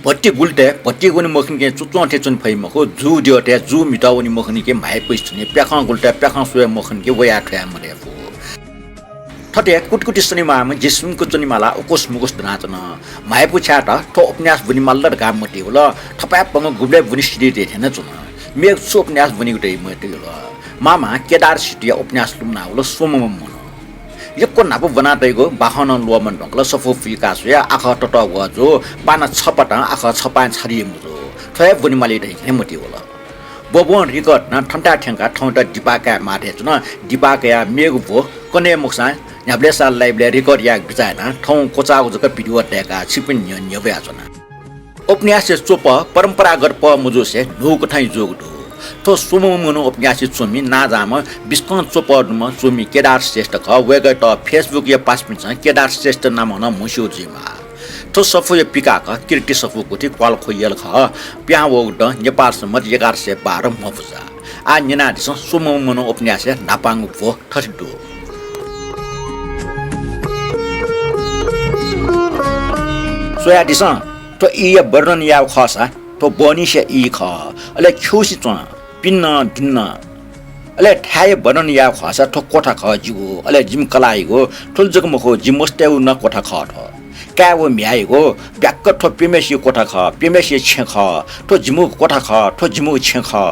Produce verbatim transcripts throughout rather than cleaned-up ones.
भट्टी गुलितय् भट्टी वने मखुनिके च्वच्वं थें च्वने फइ मखु, जू द्यःतय् जू म्हितः वने मखुनिके म्हाय् पैसे च्वने, प्याखं गुलितय् प्याखं स्वये मखुनिके वयाः थ्वया मदये फु। थथे कुतकुति सनेमाःम्ह जि सुम्क च्वनेमाला उकुस मुकुस दनाच्वन। म्हाय्‌पु छाय्‌त थ्व उपन्यास ब्वनेमाल ला धकाः मतिइ वल। थपाय्‌पंगु गुबलय् ब्वने सिधे दये थें नं च्वन। मेगु छु उपन्यास ब्वनेगु दइ मतिइ वल। मामां केदार सिद्धया उपन्यास लुमना वल स्वम्ह मनू। यक्व न्हापा ब्वना तइगु बाखं नं ल्वःमन धुंकल। सफू पुइका स्वया आखः ततःग्वः जू, बाना छपटां आखः छपाँय् छादी मजू। थ्व हे ब्वनेमाली धइथें मतिइ वल। ब्वब्वं रिकः धनाः थन्थाय् थ्यंकाः थौंयात दिपा काये माः धयाच्वन। दिपा कयाः मेगु ब्व कन्हय् मखुसां न्ह्याबलेंसां लाइबलय् रिकः यायेगु बिचाः यानाः थौं क्वचाःगु जक भिडियो दय्‌काः छिकपिनि न्ह्यः न्ह्यब्वयाच्वना। उपन्यासया च्वपः परम्परागत पः मजूसे न्हूकथंया जूगु दु। थ्व स्वम्ह मनू उपन्यासया च्वमि नांजाःम्ह बिस्कं च्वपः दुम्ह च्वमि केदार श्रेष्ठ खः। वय्‌कःयात Facebook-या पासापिन्सं केदार श्रेष्ठ नामं नं म्हस्यू जुइमाः। थ्व सफूया पिकाः खः, कीर्ति सफू गुथि, क्वालख्व यल खः। पिहां वःगु दँ नेपाल सम्बत एघार सय बाह्र म्ह पुजा। आः न्यनादिसँ स्वम्ह मनू उपन्यासया न्हापांगु ब्व थथे दु। स्वयादिसँ, थ्व ईया वर्णन यायेगु खःसा थ्व ब्वनिसे ई खः। अले खिउँसे च्वं, पिन्नं दुन्नं। अले थाय्‌या वर्णन यायेगु खःसा थ्व क्वथा खः जिगु, अले जिमि कलाःयागु, थुलि जक मखु, जि मस्तय्‌गु नं क्वथा खः थ्व। काय् व म्ह्याय्‌यागु, ब्याक्क थ्व प्यम्हेसिया क्वथा खः, प्यम्हेसिया छेँ खः, थ्व जिमिगु क्वथा खः, थ्व जिमिगु छेँ खः।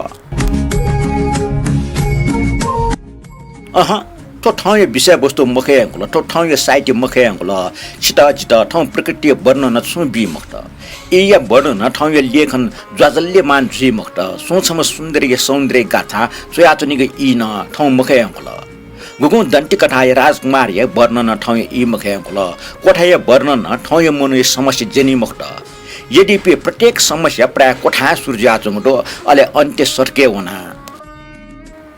अहँ, थ्व थौंया विषयवस्तु मखय् धुंकल, थ्व थौंया साहित्य मखय् धुंकल। छितः जितः थौं प्रकृतिया वर्णन छुं बी मखुत। ईया वर्णन थौंया लेखन ज्वाजल्यमान जुइ मखुत। सुं छम्ह सुन्दरीया सौन्दर्य गाथा च्वयाच्वनीगु ई नं थौं मखय् धुंकल। गुगुं दन्तिकथाया राजकुमारया वर्णन थौंया ई मखय् धुंकल। क्वथाया वर्णन थौंया मनूया समस्या ज्यनी मखुत। यद्यपि प्रत्येक समस्या प्रायः क्वथाय् सुरु जुयाच्वंगु दु, अले अन्त्य सतकय् वना।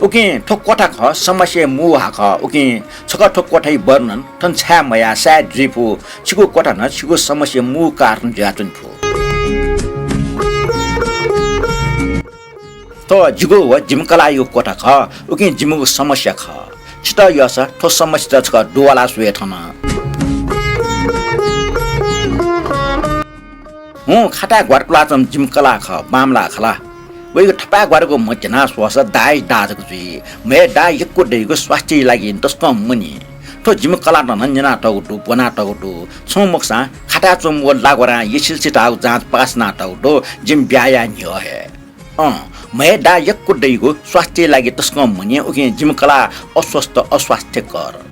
उकिं थ्व क्वथा खः, समस्याया मू हा खः। उकिं छकः थ्व क्वथाया वर्णन थन छाय् मयाः साय् जुइ फु। छिगु क्वथा नं छिगु समस्याया मू कारण जुयाच्वने फु। थ्व जिगु व जिमि कलाःयागु क्वथा खः, उकिं जिमिगु समस्या खः। छितः यःसा थ्व समस्यायात छकः दुवाला स्वये थन। हुँ, खाताय् ग्वारातुलाच्वंम्ह जिमि कलाः खः, बांमलाः खला। वइगु थपाय् ग्वारागु म्हग्यना स्वःसा दाइ दाः जक जुइ। म्हय् दाः यक्व दइगु स्वास्थ्यया लागि तसकं मनि। थ्व जिमि कलातं नं न्यनातःगु दु, ब्वनातःगु दु। छुं मखुसां खाताय् च्वंम्ह व लाग्वारां एसएलसी धाःगु जाँच पास यानातःगु दु, जिमि ब्याहा याये न्ह्यः हे। अँ, म्हय् दाः यक्व दइगु स्वास्थ्यया लागि तसकं मनि, उकिं जिमि कलाः अस्वस्थ, अस्वास्थ्यकर।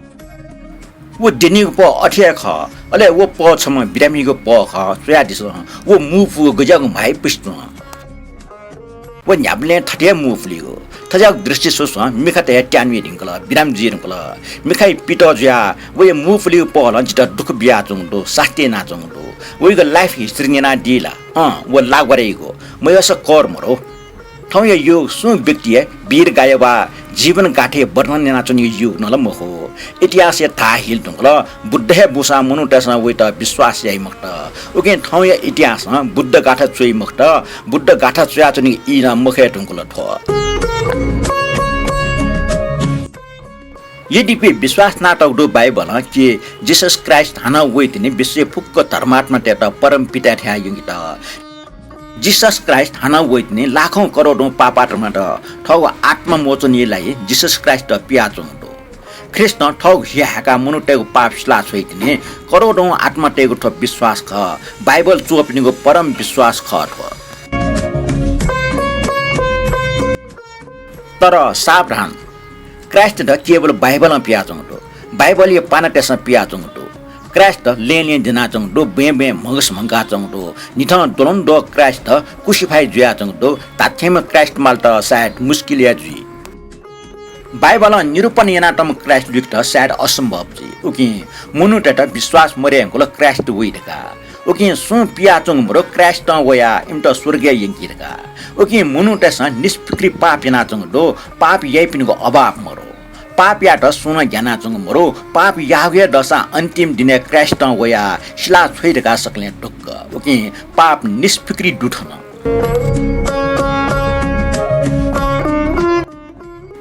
व द्यनीगु पः अथे हे खः, अले व पः छम्ह बिरामीगु पः खः, स्वयादिसँ, व मू पुगु गज्याःगु म्हाइपुसे च्वं। व न्ह्याबलें थथे हे मू पुलीगु। थज्याःगु दृष्टि स्वस्वं मिखात हे त्यानुइ धुंकल, बिरामी जुइ धुंकल। मिखाया पितः जुयाः वया मू पुलीगु पहलं जितः दुःख बियाच्वंगु दु, सास्ती यानाच्वंगु दु। वइगु life history न्यनादी ला? अँ, व लाग्वारायागु। मयःसा कर मरु। थौंया युग सुं व्यक्तिया वीर गाया वा जीवन गाथाया वर्णन यानाच्वनीगु युग नं ला मखु। इतिहासया धाः हिल धुंकल, बुद्ध हे बूसां मनूतय्‌सं वइत विश्वास याइ मखुत। उकिं थौंया इतिहासं बुद्ध गाथा च्वइ मखुत, बुद्ध गाथा च्वयाच्वनीगु ई नं मखय् धुंकल थ्व। यद्यपि विश्वास यानातःगु दु बाइबलं कि Jesus Christ हानं वइतिनि विश्वय् फुक्क धर्मात्मातय्‌त परमपिताया थें यंकेत। Jesus Christ हानं वइतिनि लाखौं करोडौं पापात्मात थःगु आत्मा मोचनया लागि Jesus Christ पियाच्वंगु दु। ख्रीष्टं थःगु हि हाय्‌काः मनूतय्‌गु पाप सिला छ्वइतिनि। करोडौं आत्मातय्‌गु थ्व विश्वास खः। बाइबल च्वःपिनिगु परम विश्वास खः थ्व। तर सावधान, क्राइस्टयात केवल बाइबलं पियाच्वंगु दु। बाइबलया पानातय्‌सं पियाच्वंगु दु। क्राइस्टयात लँय् लँय् द्यनाच्वंगु दु, बँय् बँय् म्हगस म्हंकाच्वंगु दु। न्हिथं द्वलंद्वः क्राइस्टयात crucify जुयाच्वंगु दु। धात्थेंम्ह क्राइस्ट मालेत सायद मुस्किल हे जुइ। बाइबलं निरूपण यानातःम्ह क्राइस्ट लुइकेत सायद असम्भव जुइ। उकिं मनूतय्‌त विश्वास मदये धुंकल क्राइस्ट वइ धकाः। उकिं सुं पियाच्वंगु मरु, क्राइस्टं वयाः इमित स्वर्गय् यंकी धकाः। उकिं मनूतय्‌सं निष्फिक्री पाप यानाच्वंगु दु, पाप याइपिनिगु अभाव मरु। पाप यायेत सुं नं ग्यानाच्वंगु मरु, पाप याःगु हे दःसां अन्तिम दिनय् क्राइस्टं वयाः सिला छ्वइ धकाः सकलें ढुक्क। उकिं पाप निष्फिक्री दु थन।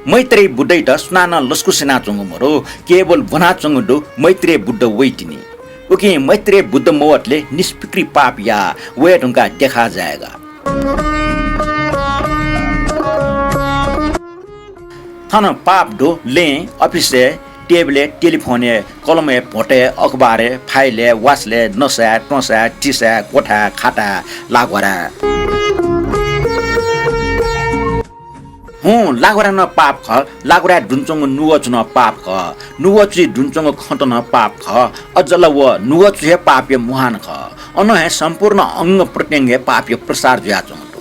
मैत्रेय बुद्धयात सुनानं लसकुस यानाच्वंगु मरु, केवल ब्वनाच्वंगु दु, मैत्रेय बुद्ध वइतिनि। उकिं मैत्रेय बुद्ध मवतले निष्पिक्री पाप या, वये धुंकाः देखा जायेगा। थन पाप दु, लँय्, अफिसय्, टेबलय्, टेलिफोनय्, कलमय्, भोटय्, अखबारय्, फाइलय्, वासलय्, नसाय्, त्वँसाय्, तिसाय्, कोठाय्, खाताय्, लाघ्वाराय्। हुँ, लाघ्वारा नं पाप खः, लाघ्वाराय् दुने च्वंगु नुगःचु नं पाप खः, नुगःचुइ दुने च्वंगु खँत नं पाप खः, अझ ला व नुगःचु हे पापया मुहान खः। अनं हे सम्पूर्ण अंग प्रत्यंगय् पापया प्रसार जुयाच्वंगु दु।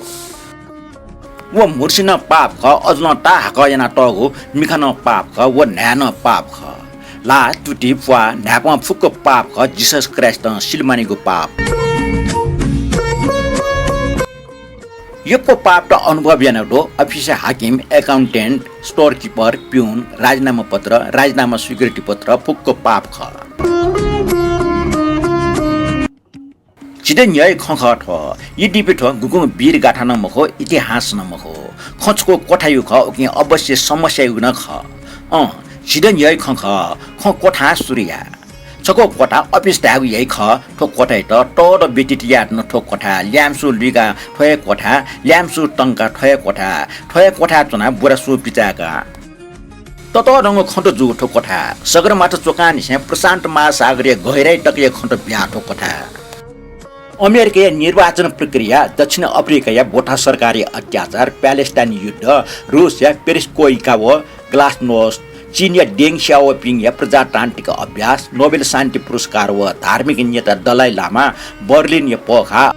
व म्हुर्सी नं पाप खः, अझ ला ताहाकः यानातःगु मिखा नं पाप खः, व न्हाय् नं पाप खः। ल्हाः, तुति, प्वाः, न्हाय्पं फुक्क पाप खः, जिसस क्राइस्टं सिल मानिगु पाप। यक्व पापत अनुभव यानागु दु, अफिसय् हाकिम, accountant, store keeper, पिउन, राजीनामा पत्र, राजीनामा स्वीकृति पत्र, फुक्क पाप खः। झीत न्ह्यःया खँ खः थ्व। यद्यपि थ्व गुगुं वीर गाथा नं मखु, इतिहास नं मखु। खँ छकू क्वथायु खः, उकिं अवश्य समस्यायु नं खः। अँ, झीत न्ह्यःया खँ खः, खँ क्वथां सुरु या। छकू क्वथा अफिस धायेगु याइ खः, थ्व क्वथायात तःदँ व्यतीत यायेत नं थ्व क्वथा, ल्याय्म्हस्यू लुइका थ्व हे क्वथा, ल्याय्म्हस्यू तंका थ्व हे क्वथा, थ्व हे क्वथाय् च्वनाः बुरा सुं पिचाय्का। ततःधंगु खँत जूगु थ्व क्वथा। सगरमाथा च्वकांनिसें प्रशान्त महासागरया गहिराइ तकया खँत ब्याः थ्व क्वथा। अमेरिकाया निर्वाचन प्रक्रिया, दक्षिण अफ्रिकाया बोठा सरकारी अत्याचार, प्यालेस्टाइन युद्ध, रुसया पेरेस्ट्रोइका व ग्लासनोस्ट, चीनया डेङ स्याओपिङया प्रजातान्त्रिक अभ्यास, नोबेल शान्ति पुरस्कार व धार्मिक नेता दलाइ लामा, बर्लिनया पःखाः,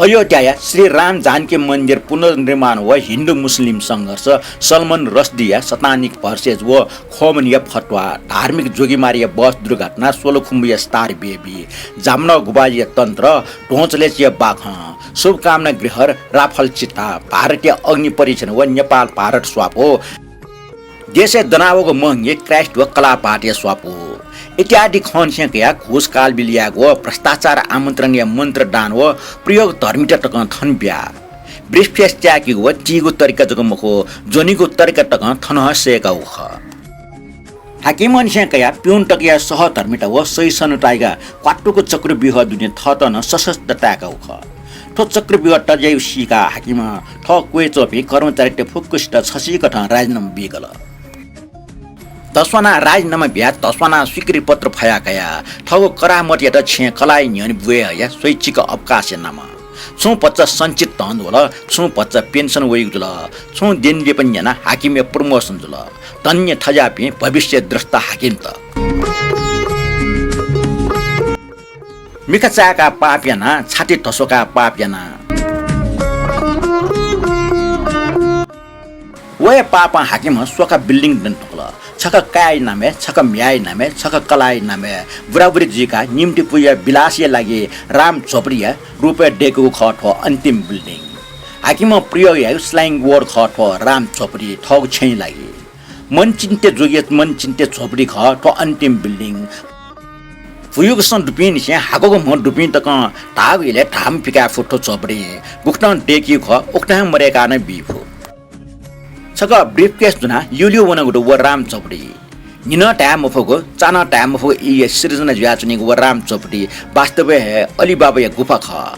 अयोध्याया श्री राम जानकी मन्दिर पुनर्निर्माण व हिन्दू मुस्लिम संघर्ष, सलमान रस्दीया सतानिक भर्सेज व खोमनीया फतवा, धार्मिक जोगीमाराया बस दुर्घटना, स्वलखुम्बुया स्टार बेबी, जामनगुबाजीया तन्त्र, ध्वंचलेचीया बाखं, शुभकामना गृह, राफल चिता, भारतया अग्नि परीक्षण व नेपाल भारत स्वापू, देशय् दनावःगु महंगी क्राइस्ट व कलापातया स्वापू इत्यादि खँनिसें कयाः घुस कालबिल यायेगु व भ्रष्टाचार आमन्त्रणया मन्त्रदान व प्रयोगधर्मिता तकं थन ब्याः। ब्रिफकेस त्यायेकेगु व तीगु तरिका जक मखु, ज्वनेगु तरिका तकं थन हे सय्कागु खः। हाकिमंनिसें कयाः पिउन तकया सहधर्मिता व सहिष्णुताया क्वातुक चक्रव्यूह दुने थःत नं सशस्त्र ताय्कागु खः। थ्व चक्रव्यूह तज्यायु सीकाः हाकिमं थः क्वय् च्वंपिं कर्मचारीत फुक्कसित छसिकथं राजीनामा बीकल। धस्वानां राजीनामा बियाः धस्वानां स्वीकृति पत्र फयाः कयाः थःगु करामतयात छेँय् कलाःया न्ह्यःने ब्वये हया स्वैच्छिक अवकाशया नामं। छुं भचा सञ्चित धन वल, छुं भचा पेन्सन वइगु जुल, छुं देन लिपा न्यानाः हाकिमया प्रमोसन जुल। धन्य थज्याःपिं भविष्य द्रष्टा हाकिमत। मिखा चाय्काः पाप याना, छाति धस्वाकाः पाप याना। व हे पापं हाकिमं स्वकाः building दने धुंकल। छकः काय्‌या नामय्, छकः म्ह्याय्‌या नामय्, छकः कलाःया नामय् बुराबुरी जुइकाः निम्तिपुया विलासया लागि राम झोपडीया रूपय् दय्‌कूगु खः थ्व अन्तिम building। हाकिमं प्रयोग याइगु slang word खः थ्व राम झोपडी थःगु छेँया लागि। मन चिन्ते जोगिया मन चिन्ते झोपडी खः थ्व अन्तिम building। भुयुगसं दुपिंनिसें हाकःगु म्ह दुपिं तकं धाःगु इलय् धाःम्ह पिकाये फु थ्व झोपडी। गुकथं दय्‌कीगु खः उकथं हे मदय्‌काः नं बी फु। छकः briefcase दुनाः ल्यूल्यू वनागु दु व राम झोपडी। न्हि नं धाये मफुगु, चा नं धाये मफुगु ईया सिर्जना जुयाच्वनीगु व राम झोपडी वास्तवय् हे अलिबाबाया गुफा खः।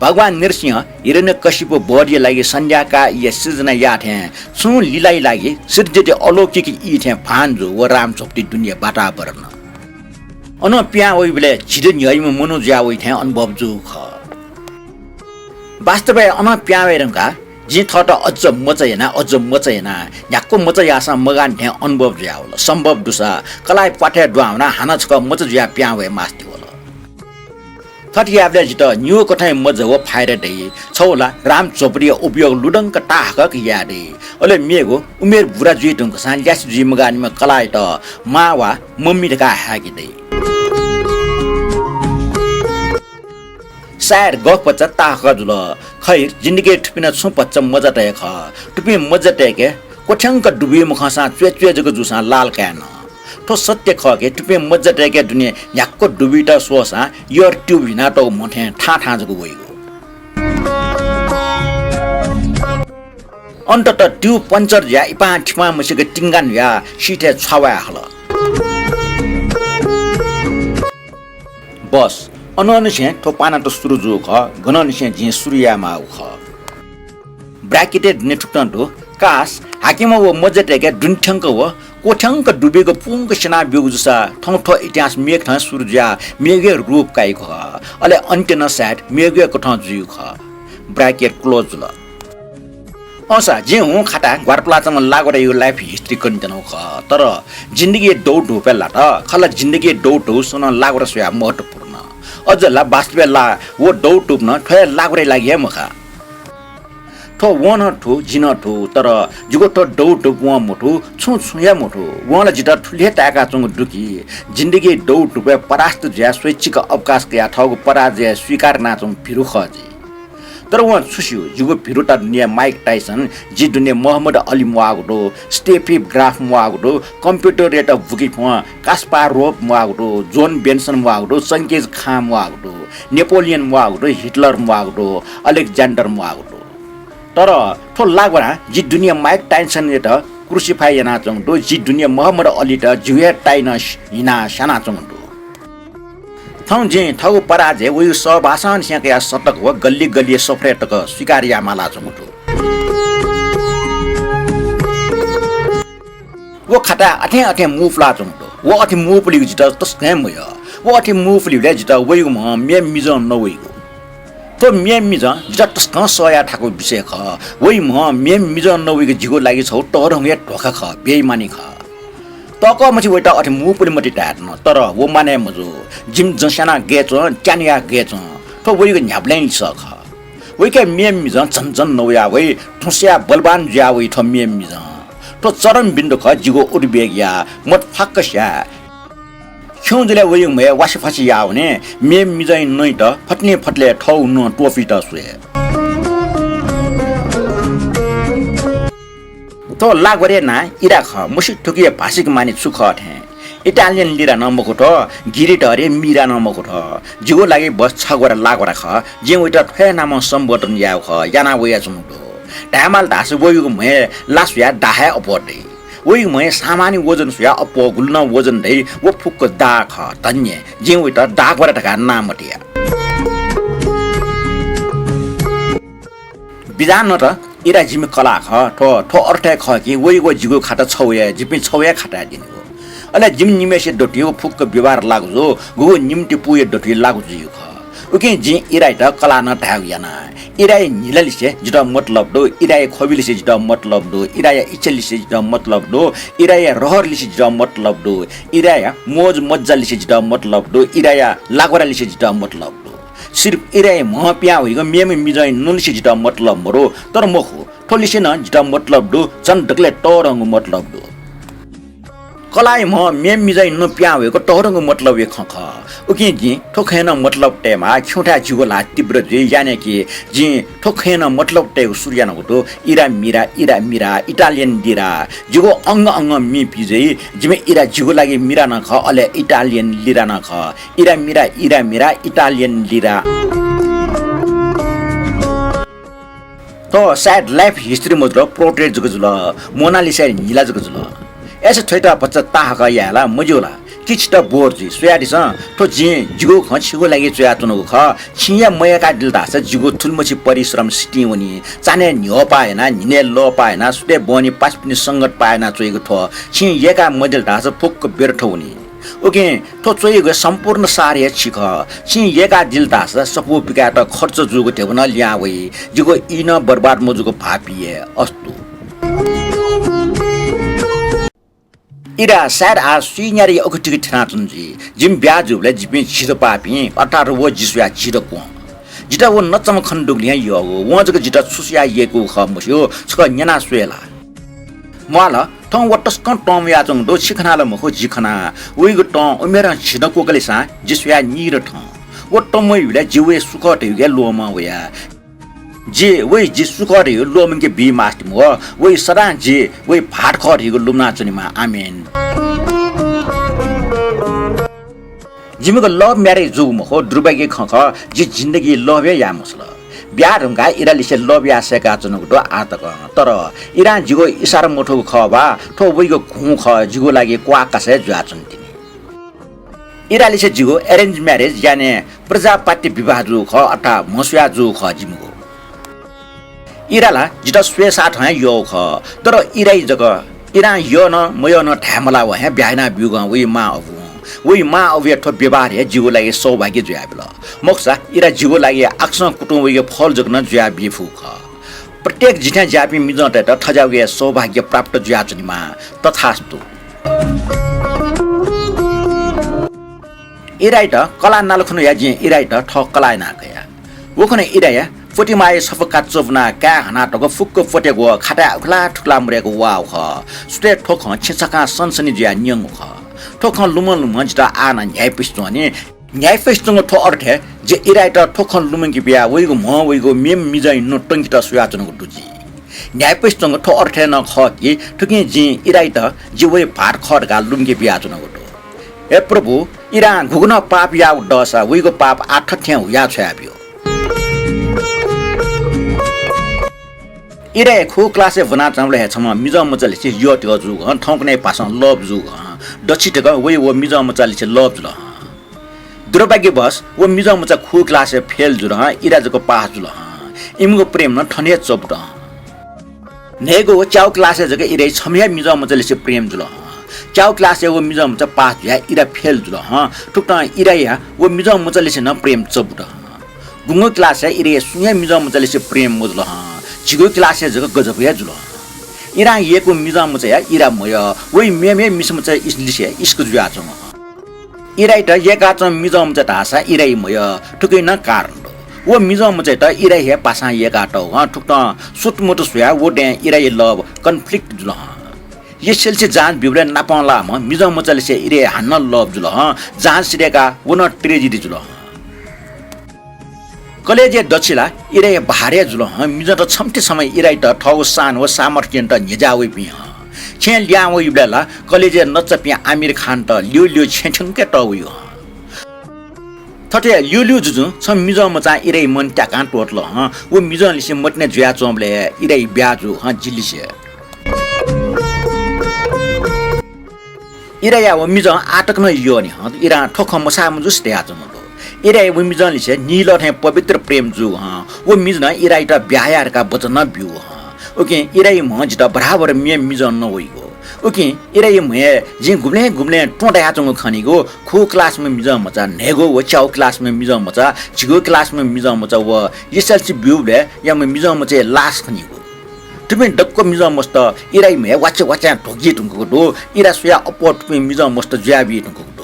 भगवान नृसिंह हिरण्यकशिपु वधया लागि सन्ध्याकाः ईया सिर्जना याः थें छुं लीलाया लागि सृजित अलौकिक ई थें भान जू व राम झोपडी दुनेया वातावरण। अनं पिहां वइबलय् झिदँ न्ह्यइम्ह मनू जुया वइ थें अनुभव जूगु खः। वास्तवय् अनं पिहां वये धुंकाः जिं थःत अझ मचा याना, अझ मचा याना, न्ह्याक्व मचा याःसां मगानि थें अनुभव जुयावल। सम्भव दुसा कलाःया प्वाथय् दुहां वनाः हानं छकः मचा जुयाः पिहां वये मास्ति वल। थथे याःबलय् जितः निगू कथंया मजा व फाइदा दइ। छगू ला राम झोपडीया उपयोग लुधंक ताहाकःक याये दइ। अले मेगु उमेर बुरा जुइ धुंकूसां ल्यासे जुइ मगानिम्ह कलाःयात मां वा मम्मी धकाः हाय्के दइ। सायद गफ भचा ताहाकः जुल। खैर, जिन्दगीय् थुपिं नं छुं भचा मजात हे खः। थुपिं मजातय्के क्वथ्यंक दुबी मखंसां च्वय् च्वय् जक जूसां लाल काये नं। थ्व सत्य खः कि थुपिं मजातय्के दुने न्ह्याक्व दुबीत स्वःसां air tube हिनातःगु म्ह थें थां थां जक वइगु। अन्ततः tube puncture जुयाः इपां थिपां मसिक तिंगान हुयाः सिथय् छ्वावाये हल। बस, अनंनिसें थ्व पानात सुरु जूगु खः, गनंनिसें जिं सुरु यायेमाःगु खः। ब्राकेटय् दुने थुकथं दु, कास, हाकिम व मज्यातय्‌के दुने थ्यंक व क्वथ्यंक दुबिगु पुंक स्यना ब्यूगु जूसा थौं थ्व इतिहास मेगु थें सुरु जुयाः मेगु हे रूप काइगु खः। अले अन्त्य नं सायद मेगु हे कथं जुइगु खः। ब्राकेट क्लोज जुल। अय्‌सा जिं हुं खाताय् ग्वारातुलाच्वंम्ह लाग्वारायागु life history कनेत्यनागु खः, तर जिन्दगी दौडधुपय् लात। खला, जिन्दगी दौडधुप स्वयाः नं लाग्वारा स्वयाः महत्त्वपूर्ण। अझ ला वास्तवय् ला व दौडधुप नं थ्व हे लाग्वाराया लागि हे मखा। थ्व वं नं थू, जिं नं थू, तर जिगु थ्व दौडधुप वं मथू, छुं छुं हे मथू। वं ला जितः थुलि हे ताय्‌काच्वंगु दु कि जिन्दगी दौडधुपय् परास्त जुयाः स्वैच्छिक अवकाश कयाः थःगु पराजय स्वीकार यानाच्वंम्ह भिरु खः जि। तर वं छु स्यू, जिगु भिरुता दुने माइक टाइसन, जि दुने मोहम्मद अली म्वाःगु दु, स्टेफी ग्राफ म्वाःगु दु, कम्प्युटरयात बुकी फ्वं कास्पारोभ म्वाःगु दु, जोन बेन्सन म्वाःगु दु, चंगिज खां म्वाःगु दु, नेपोलियन म्वाःगु दु, हिटलर म्वाःगु दु, अलेक्जेन्डर म्वाःगु दु। तर थ्व लाग्वारां जि दुने माइक टाइसनयात क्रुसिफाई यानाच्वंगु दु, जि दुने मोहम्मद अलीत जिगु हे टाइनं हिनाः स्यानाच्वंगु दु। थौं जिं थःगु पराजय वयागु सहवासंनिसें कयाः सतक व गल्ली गल्ली सफरय् तक स्वीकार याये मालाच्वंगु दु। व खाताय् अथें अथें मू पुलाच्वंगु दु। व अथे मू पुलीगु जितः तसकं हे मयः। व अथे मू पुलीबलय् जितः वयागु म्ह मेम्ह मिजं नवइगु। थ्व मेम्ह मिजं जितः तसकं सह याये थाकूगु विषय खः। वइ म्ह मेम्ह मिजं नवइगु जिगु लागि छगू तःधंगु हे धोखा खः, बेइमानी खः। तःकः मछि वइत अथे मू पुले मते धाये धुन, तर व मानय् मजू। जिमि जँ स्यानाः गय् च्वं, त्यानुयाः गय् च्वं। थ्व वइगु न्ह्याबलें लिसः खः। वइके मेम्ह मिजं झन झन नवया वइ, थुस्याः बलवान जुया वइ थ्व मेम्ह मिजं। थ्व चरम बिन्दु खः जिगु उद्वेगया, मत फाक्क स्याये। खिउँजुलय् वइगु म्हय् वासिफासि याः वने, मेम्ह मिजंया नँइत फतिने फतले थःगु नं त्वपुइत स्वये। थ्व लाग्वाराया नां इरा खः, मसित थुकिया भाषिक माने छु खः थें। इटालियन लिरा नं मखु थ्व, गिरी धरे मिरा नं मखु थ्व। जिगु लागि बस छग्वारा लाग्वारा खः, जिं वइत थ्व हे नामं सम्बोधन यायेगु खः, याना वयाच्वंगु दु। धायेमाल धाःसा वइगु म्हय् ला स्वयाः दाः हे अप्वः दइ। वइगु म्हय् सामान्य वजन स्वयाः अप्वः गुलि नं वजन दइ, व फुक्क दाः खः, धन्य। जिं वइत दाग्वारा धकाः नां मते या। बिज्यान त, इरा जिमि कलाः खः। थ्व, थ्व अर्थय् खः कि वइगु व जिगु खाता छगू हे, जिपिं छगू हे खाताय् दनिगु। अले जिमि निम्हय्‌सिया दथुइ व फुक्क व्यवहार लागू जू, गुगु निम्हतिपूया दथुइ लागू जुइगु खः। उकिं जिं इरायात कलाः नं धायेगु याना। इराया न्हिलालिसे जितः मतलब दु, इराया ख्वबिलिसे जितः मतलब दु, इराया इच्छालिसे जितः मतलब दु, इराया रहरलिसे जितः मतलब दु, इराया मोज मज्जालिसे जितः मतलब दु, इराया लाग्वारालिसे जितः मतलब दु। सिर्फ इराया म्ह पिहां वइगु मेम्ह मिजंया नँलिसे जितः मतलब मदु, तर मखु, थ्वलिसे नं जितः मतलब दु, झन दकलय् तःधंगु मतलब दु। कलाःया म्ह मेम्ह मिजंया नँ पिहां वयेगु तःधंगु मतलब हे खँ खः। उकिं जिं थ्व खँय् नं मतलब तयेमाः, खिउँथाय् जिगु ल्हाः तीव्र जुइ, यानिकि जिं थ्व खँय् नं मतलब तयेगु सुरु यानागु दु। इरा मिरा, इरा मिरा, इटालियन लिरा। जिगु अंग अंगं मि पिज्वइ। जिमि इरा जिगु लागि मिरा नं खः, अले इटालियन लिरा नं खः। इरा मिरा, इरा मिरा, इटालियन लिरा। थ्व सायद life history मजुल, portrait जक जुल, मोनालिसा न्हिला जक जुल। अय्‌सा थ्वयात भचा ताहाकः याये ला मज्यू ला? कि छितः बोर जुइ, स्वयादिसँ, थ्व जिं जिगु खँ छिगु लागि च्वयाच्वनागु खः। छिं हे मयय्‌कादिल धाःसा जिगु थुलिमछि परिश्रम सितिं वनी। चान्हय् न्ह्यःपाः यानाः, न्हिनय् लःपाः यानाः, सुथय् बहनी पासापिनि संगत पाः यानाः च्वइगु थ्व छिं यय्‌का मदिल धाःसा फुक्क व्यर्थ वनी। उकिं थ्व च्वइगु सम्पूर्ण सार हे छि खः। छिं यय्‌कादिल धाःसा सफू पिकायेत खर्च जूगु ध्यबा नं लिहां वइ। जिगु ई नं बर्बाद मजूगु भाःपी हे। अस्तु। इरा, सायद आः स्वीन्यादँया अखुथिके थ्यनाच्वन जुइ। जिमि ब्याहा जूबलय् जिपिं झीत पाःपिं, अर्थात् व जि स्वयाः झीत क्वं। जितः व नचाम्ह खने दुगुलिं हे यःगु। वं जक जितः छु स्वयाः यय्‌कूगु खः मस्यू, छकः न्यना स्वये ला? म्वाःल, थौं व तसकं तं वयाच्वंगु दु, छि खनाः ला मखु, जि खना। वइगु तं उमेरं झिदँ क्वकलिसां जि स्वयाः नीदँ थौं। व तं वइबलय् जि वया सु खः धइगु हे ल्वःमं वया। जि वइ, जि सु खः धइगु ल्वःमंके बी मास्ति म्वः। वइ सदां जि वइ भाःत खः धइगु लुमनाच्वनेमा। आमेन। जिमिगु love marriage जूगु मखु, दुर्भाग्य खँ खः, जि जिन्दगी love हे याये मसल। ब्याहा धुंकाः इरालिसे love याये सय्‌काच्वनागु दु आः तकं। तर इरां जिगु इसारा मथूगु खः वा, थ्व वइगु घुँ खः, जिगु लागि क्वाः कासा हे जुयाच्वन तिनि। इरालिसे जिगु arrange marriage याने प्रजापत्य विवाह जूगु खः, अर्थात् म्हस्वया जूगु खः जिमिगु। इरा ला जितः स्वयेसाथं हे यःगु खः, तर इराइ जक, इरां यः नं मयः नं धाये मलाः हे ब्याहा याना ब्यूगं वइ मां अबुं। वइ मां अबुया थ्व व्यवहार हे जिगु लागि सौभाग्य जुयाबिल। मखुसा इरा जिगु लागि आकाशं कुतुं वइगु फल जक नं जुया बी फु खः। प्रत्येक जिथें ज्याःपिं मिजंतय्त थज्याःगु हे सौभाग्य प्राप्त जुयाच्वनेमा। तथास्तु। इराइत कलाः नाल खनुया जिं इराइत थः कलाः याना कया। व खन इराया प्वतिमाया छपु काच बुना काय् हनातःगु फुक्क प्वतेगु व खाताय् उखुला थुखुला मुरेगु वाःगु खः। सुथय् थ्व खँ छिं छकः सनसनी जुयाः न्यंगु खः। थ्व खँ लुमं लुमं जितः आः नं न्ह्याइपुसे च्वनी। न्ह्याइपुसे च्वंगु थ्व अर्थय् जि इराइत थ्व खँ लुमंके बियाः वइगु म्ह वइगु मेम्ह मिजंया नु तंकेत स्वयाच्वनागु दु जिं। न्ह्याइपुसे च्वंगु थ्व अर्थय् नं खः कि थुकिं जिं इराइत जि वइ भाःत खः धकाः लुमंके बियाच्वनागु दु। हे प्रभु, इरां गुगु नं पाप याःगु दःसा वइगु पाप आः थथें हुया छ्वयाब्यु। इराया खुगू क्लासय् ब्वनाच्वंबलय् हे छम्ह मिजंमचालिसे यःतय् जूगु हं, थौंकन्हय् भासं love जूगु हं, दच्छि तक वइ व मिजंमचालिसे love जुल हं। दुर्भाग्यवश व मिजंमचा खुगू क्लासय् fail जुल हं, इरा जक पास जुल हं। इमिगु प्रेम नं थन हे चबुत हं। न्हय्गू व च्यागू क्लासय् जक इराइ छम्ह हे मिजंमचालिसे प्रेम जुल हं। च्यागू क्लासय् व मिजंमचा पास जुयाः इरा fail जुल हं। थुकथं इराया व मिजंमचालिसे नं प्रेम चबुत हं। गुंगू क्लासय् इराया सुं हे मिजंमचालिसे प्रेम मजुल हं। झिगू क्लासय् जक गजब हे जुल हं। इरां यय्कू मिजंमचाया इरा मयः, वइ मेम्ह हे मिसामचा इस-, लिसे इश्क जुयाच्वंगु हं। इराइत यय्काच्वंम्ह मिजंमचा धाःसा इराइ मयः, थुकिं नं कारण दु। व मिजंमचायात इराइ हे भासं यय्कातःगु हं, थुकथं सुतुमुतु स्वयाः व दँय् इराया love conflict जुल हं। एसएलसी जाँच ब्यूबलय् नापं लाःम्ह मिजंमचालिसे इराया हानं love जुल हं, जाँच सिधय्काः व नं tragedy जुल हं। कलेजय् दच्छि ला इराया भार हे जुल हं, मिजंत छम्हसित छम्ह इराइत थःगु शान व सामर्थ्य क्यनेत न्ह्यज्याः वइपिं हं। छेँय् लिहां वइबलय् ला कलेजय् नचापिं आमिर खानत ल्यू ल्यू छेँ थ्यंक तःवइ हं। थथे ल्यू ल्यू जुजुं छम्ह मिजंमचां इराया मन त्याकां त्वःतल हं। व मिजंलिसे मतिना जुयाच्वंबलय् इराया ब्याहा जूगु हं जिलिसे। इराया व मिजं आः तक नं यःनि हं, इरां थ्व खँ मसाः मजुसे धयाच्वंगु दु। इराया व मिजंलिसे नीलः थें पवित्र प्रेम जूगु हं, व मिजं नं इराइत ब्याहा या धकाः वचन नं ब्यूगु हं। उकिं इराया म्ह जितः बराबर मेम्ह मिजं नवइगु। उकिं इराया म्हय् जिं गुबलें गुबलें त्वँ दयाच्वंगु खनीगु, खुगू क्लासम्ह मिजंमचा, न्हय्गू व च्यागू क्लासम्ह मिजंमचा, झिगू क्लासम्ह मिजंमचा व एसएलसी ब्यूबलय् याम्ह मिजंमचाया लास खनीगु। थुपिं दक्व मिजंमस्त इराया म्हय् वाचे वाचें ध्वगी धुंकूगु दु। इरा स्वयाः अप्वः थुपिं मिजंमस्त जुयाबी धुंकूगु दु।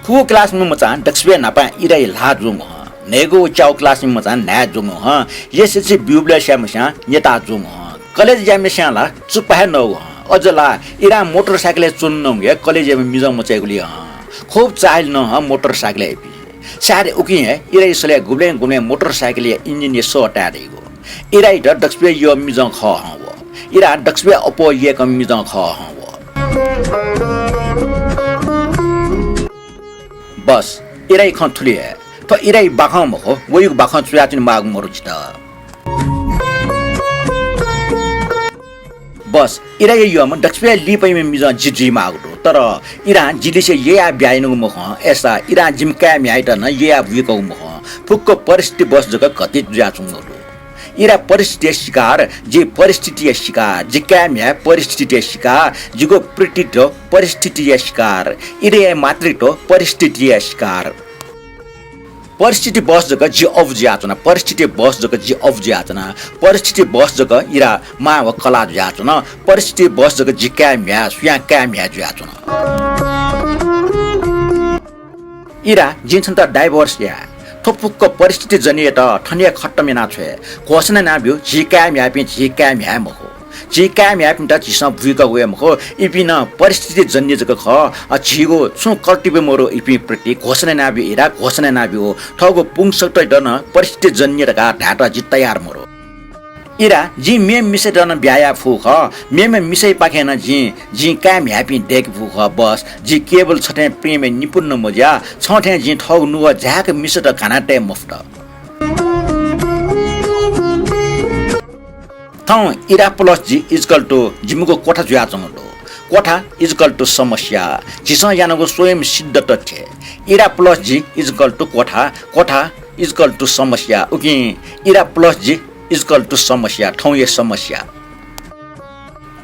खुगू क्लासम्ह मचां दक्वसिबय् न्हापां इराया ल्हाः ज्वंगु हं। न्हय्गू व च्यागू क्लासम्ह मचां न्हाय् ज्वंगु हं। एसएलसी ब्यूबलय् स्याम्हस्यां न्यता ज्वंगु हं। कलेज याम्हस्यां ला चुप्पा हे नःगु हं। अझ ला इरां मोटरसाइकलय् च्वने नंगु हे कलेजयाम्ह मिजंमचायागुलिं हं। खुब चाःहिल नं हं मोटरसाइकलय् इपिं। सायद उकिं हे इराया सलय् गुबलें गुबलें मोटरसाइकलया इन्जिनया सः ताये दइगु। इराइत दक्वसिबय् यःम्ह मिजं खः हं व। इरा दक्वसिबय् अप्वः यय्कःम्ह मिजं खः हं व। बस, इराया खँ थुलि हे। थ्व इराया बाखं मखु, वयागु बाखं च्वयाच्वने माःगु मरु जितः। बस, इराया यःम्ह दक्वसिबय् लिपाइम्ह मिजं जि जुइमाःगु दु, तर इरां जिलिसे ययाः ब्याहा यानागु मखु हं, अय्सा इरां जिमि काय् म्ह्याय्त नं ययाः बुइकागु मखु हं, फुक्क परिस्थितिवश जक घटित जुयाच्वंगु दु। इरा परिस्थितिया शिकार, जि परिस्थितिया शिकार, जि काय् म्ह्याय् परिस्थितिया शिकार, जिगु पितृत्व परिस्थितिया शिकार, इराया मातृत्व परिस्थितिया शिकार। परिस्थितिवश जक जि अबु जुयाच्वना, परिस्थितिवश जक जि अबु जुयाच्वना, परिस्थितिवश जक इरा मां व कलाः जुयाच्वन, परिस्थितिवश जक जि काय् म्ह्याय् सुयां काय् म्ह्याय् जुयाच्वन। इरा, जिं छन्त divorce याये। थ्व फुक्क परिस्थितिजन्ययात थन हे खतम याना छ्वये। घोषणा यानाब्यु, झी काय् म्ह्याय्पिं झी काय् म्ह्याय् मखु। झी काय् म्ह्याय्पिन्त झीसं बुइकागु हे मखु, इपिं नं परिस्थितिजन्य जक खः। अ, झीगु छुं कर्तव्य मरु इपिं प्रति। घोषणा यानाब्यु इरा, घोषणा यानाब्यु। थःगु पुंसकतय्त नं परिस्थितिजन्य धकाः धायेत जि तयार मरु। इरा, जिं मेम्ह मिसायात नं ब्याहा याये फु खः। मेम्ह मिसायापाखें नं जिं, जिं काय् म्ह्याय्पिं दय्के फु खः। बस, जि केवल छथें प्रेमय् निपुण मजुया, छं थें जिं थःगु नुगः झाय्क मिसात घाना तये मफुत। थौं इरा plus जि equal to जिमिगु क्वथा जुयाच्वंगु दु। क्वथा equal to समस्या। झीसं यानागु स्वयं सिद्ध तथ्य। इरा plus जी equal to क्वथा, क्वथा equal to समस्या। उकिं इरा plus जी equal to समस्या, थौंया समस्या।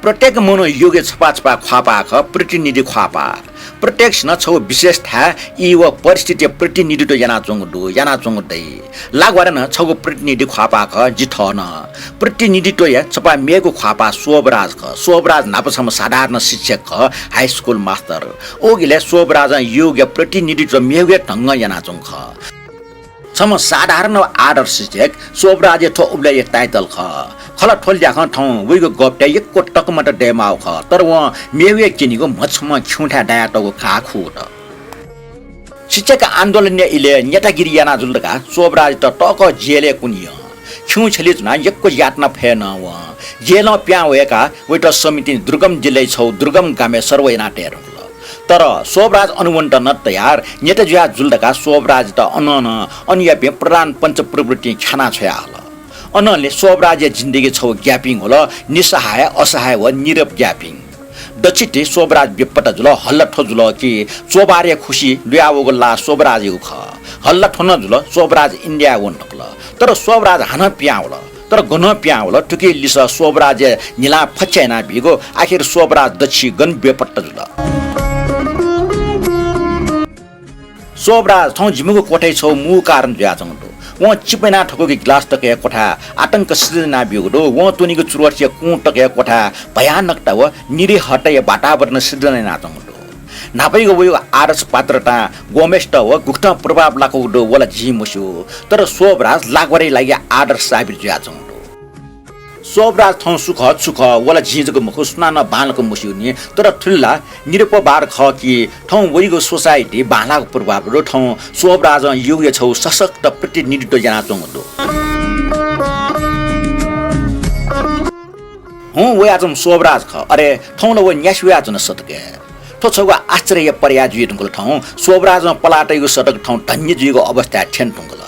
प्रत्येक मनू योगया छपा छपा ख्वाःपाः खः, प्रतिनिधि ख्वाःपाः। प्रत्येकसिनं छगू विशेष थाय्, ई व परिस्थितिया प्रतिनिधित्व यानाच्वंगु दु, यानाच्वंगु दइ। लाघ्वारे नं छगू प्रतिनिधि ख्वाःपाः खः, जि थः नं। प्रतिनिधित्वया छपा मेगु ख्वाःपाः शोभराज खः। शोभराज न्हापा छम्ह साधारण शिक्षक खः, high school मास्तर। उकिले शोभराजं योगया प्रतिनिधित्व मेगु हे ढंगं यानाच्वंगु खः। छम्ह साधारण व आदर्श शिक्षक शोभराजया थ्व उबलय्‌या title खः। खला थ्व ल्याखं थौं वइगु गःपतय् यक्व तकमत दयेमाःगु खः, तर वं मेगु हे क्यनीगु म्हछम्ह खिउँथाय् दायातःगु खँ खुत। शिक्षक आन्दोलनया इलय् नेतागिरी याना जुल धकाः शोभराजयात तःकः जेलय् कुने यं। खिउँछेलय् च्वनाः यक्व यातना फये नं वं। जेलं पिहां वय्‌काः वयात समितिं दुर्गम जिल्लाया छगू दुर्गम गामय् सर्व याना तये धुंकल। तर शोभराज अन वनेत नं तयार, नेता जुया जुल धकाः शोभराजयात अनं नं अनयापिं प्रधान पञ्च प्रभुतिं ख्यानाः छ्वया हल। अनंलि शोभराजया जिन्दगी छगू gap-ing वल, निसहाय, असहाय व नीरव gap-ing। दच्छि ति शोभराज बेपत्ता जुल, हल्ला थ्व जुल कि चोभारया खुसि लुया वःगु ला शोभराजयागु खः। हल्ला थ्व नं जुल, शोभराज इन्डियाय् वने धुंकल। तर शोभराज हानं पिहां वल। तर गनं पिहां वल, थुकिया लिसः शोभराजया न्हिलां फच्छि यानाबीगु। आखिर शोभराज दच्छि गन बेपत्ता जुल। शोभराज थौं जिमिगु क्वथाय् छगू मू कारण जुयाच्वंगु दु। वं चिपु यानाः थ्वकूगु गिलास तकया क्वथाय् आतंक सिर्जना यानाबीगु दु। वं त्वनीगु चुरोटया कुं तकया क्वथाय् भयानकता व निरीहताया वातावरण सिर्जना यानाच्वंगु दु। न्हापायागु वइगु आदर्श पात्रतां ग्वम्हय्‌सित व गुकथं प्रभाव लाकूगु दु, व ला जिं मस्यू। तर शोभराज लाघ्वारया लागि आदर्श साबित जुयाच्वंगु दु। शोभराज थौं सु खः, छु खः, व ला जिं जक मखु, सुनानं बांलाक मस्यूनि। तर थुलि ला निरुपवाद खः कि थौं वइगु society बांलाःगु प्रभाव दु। थौं शोभराजं योगया छगू सशक्त प्रतिनिधित्व यानाच्वंगु दु। हुँ, वयाच्वंम्ह शोभराज खः। अरे, थौं ला व न्यासि वयाच्वन सत के। थ्व छगू आश्चर्यया पर्याय जुइ धुंकल थौं। शोभराजं पलाः तइगु सतक थौं धन्य जुइगु अवस्थाय् थ्यने धुंकल।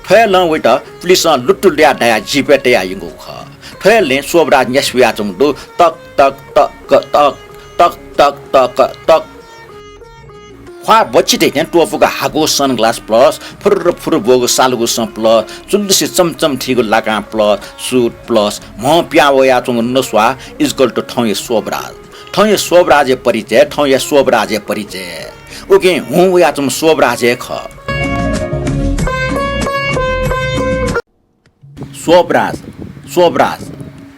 थ्व हे लँ वयात पुलिसं लुत्तुलुया दायाः जीपय् तयाः यंकूगु खः। थ्व हे लँय् शोभराज न्यासि वयाच्वंगु दु। तक, तक, तक, तक, तक, तक, तक, तक। ख्वाः बच्छि धइथें त्वपुक हाकू sunglass plus, फुर्र फुर्र ब्वःगु सालुगु सँ plus, चुल्लुसे चमचम थीगु लाकां plus, suit plus, म्ह पिहां वयाच्वंगु नस्वाः equal to थौंया शोभराज। थौंया शोभराजया परिचय, थौंया शोभराजया परिचय। उकिं हुँ वयाच्वंम्ह शोभराज हे खः। शोभराज, शोभराज,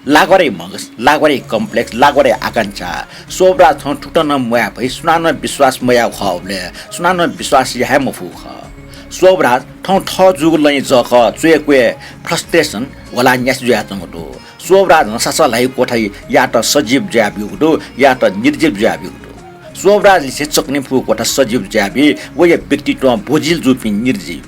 लाघ्वारया मगस, लाघ्वारया complex, लाघ्वारया आकांक्षा। शोभराज थौं थुकथं नं म्वाये फइ, सुनानं विश्वास मयाः खः उबलय् सुनानं विश्वास याये हे मफु खः। शोभराज थौं थः जूगु लँय् जःखः च्वय्‌क्वय् frustration ह्वलाः न्यासि जुयाच्वंगु दु। शोभराजं सासः ल्हाइगु क्वथायात सजीव जुयाब्यूगु दु, यात निर्जीव जुयाब्यूगु दु। शोभराजलिसे चकने फुगु क्वथा सजीव जुयाबी, वया व्यक्तित्वं बोझिल जूपिं निर्जीव।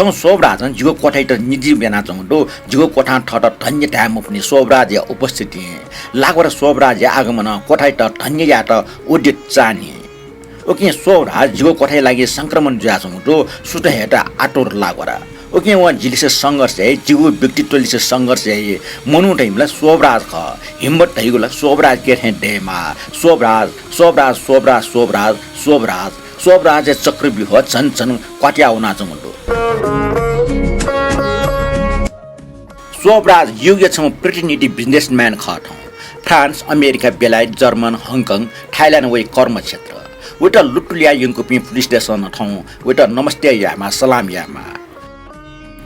थौं शोभराजं जिगु क्वथायात निर्जीव यानाच्वंगु दु। जिगु क्वथां थःत धन्य धाये मफुनि शोभराजया उपस्थितिं। लाघ्वार शोभराजया आगमनं क्वथायात धन्य यायेत उद्यत चाःनि। उकिं शोभराज जिगु क्वथाया लागि संक्रमण जुयाच्वंगु दु। सुथय् हयेत आतुर लाघ्वार। उकिं वं जिलिसे संघर्ष याइ, जिगु व्यक्तित्वलिसे संघर्ष याइ। मनू धइम्ह ला शोभराज खः। हिम्मत धइगु ला शोभराजके थें दयेमाः। शोभराज, शोभराज, शोभराज, शोभराज, शोभराज। शोभराजया चक्रव्यूह झन झन क्वात्या वनाच्वंगु दु। शोभराज युगया छम्ह प्रतिनिधि businessman खः थौं। फ्रान्स, अमेरिका, बेलायत, जर्मन, हङकङ, थाइल्याण्ड वइ कर्मक्षेत्र। वइत लुत्तुलुया यंकूपिं पुलिसतय्‌सं नं थौं वइत नमस्ते यायेमाः, सलाम यायेमाः।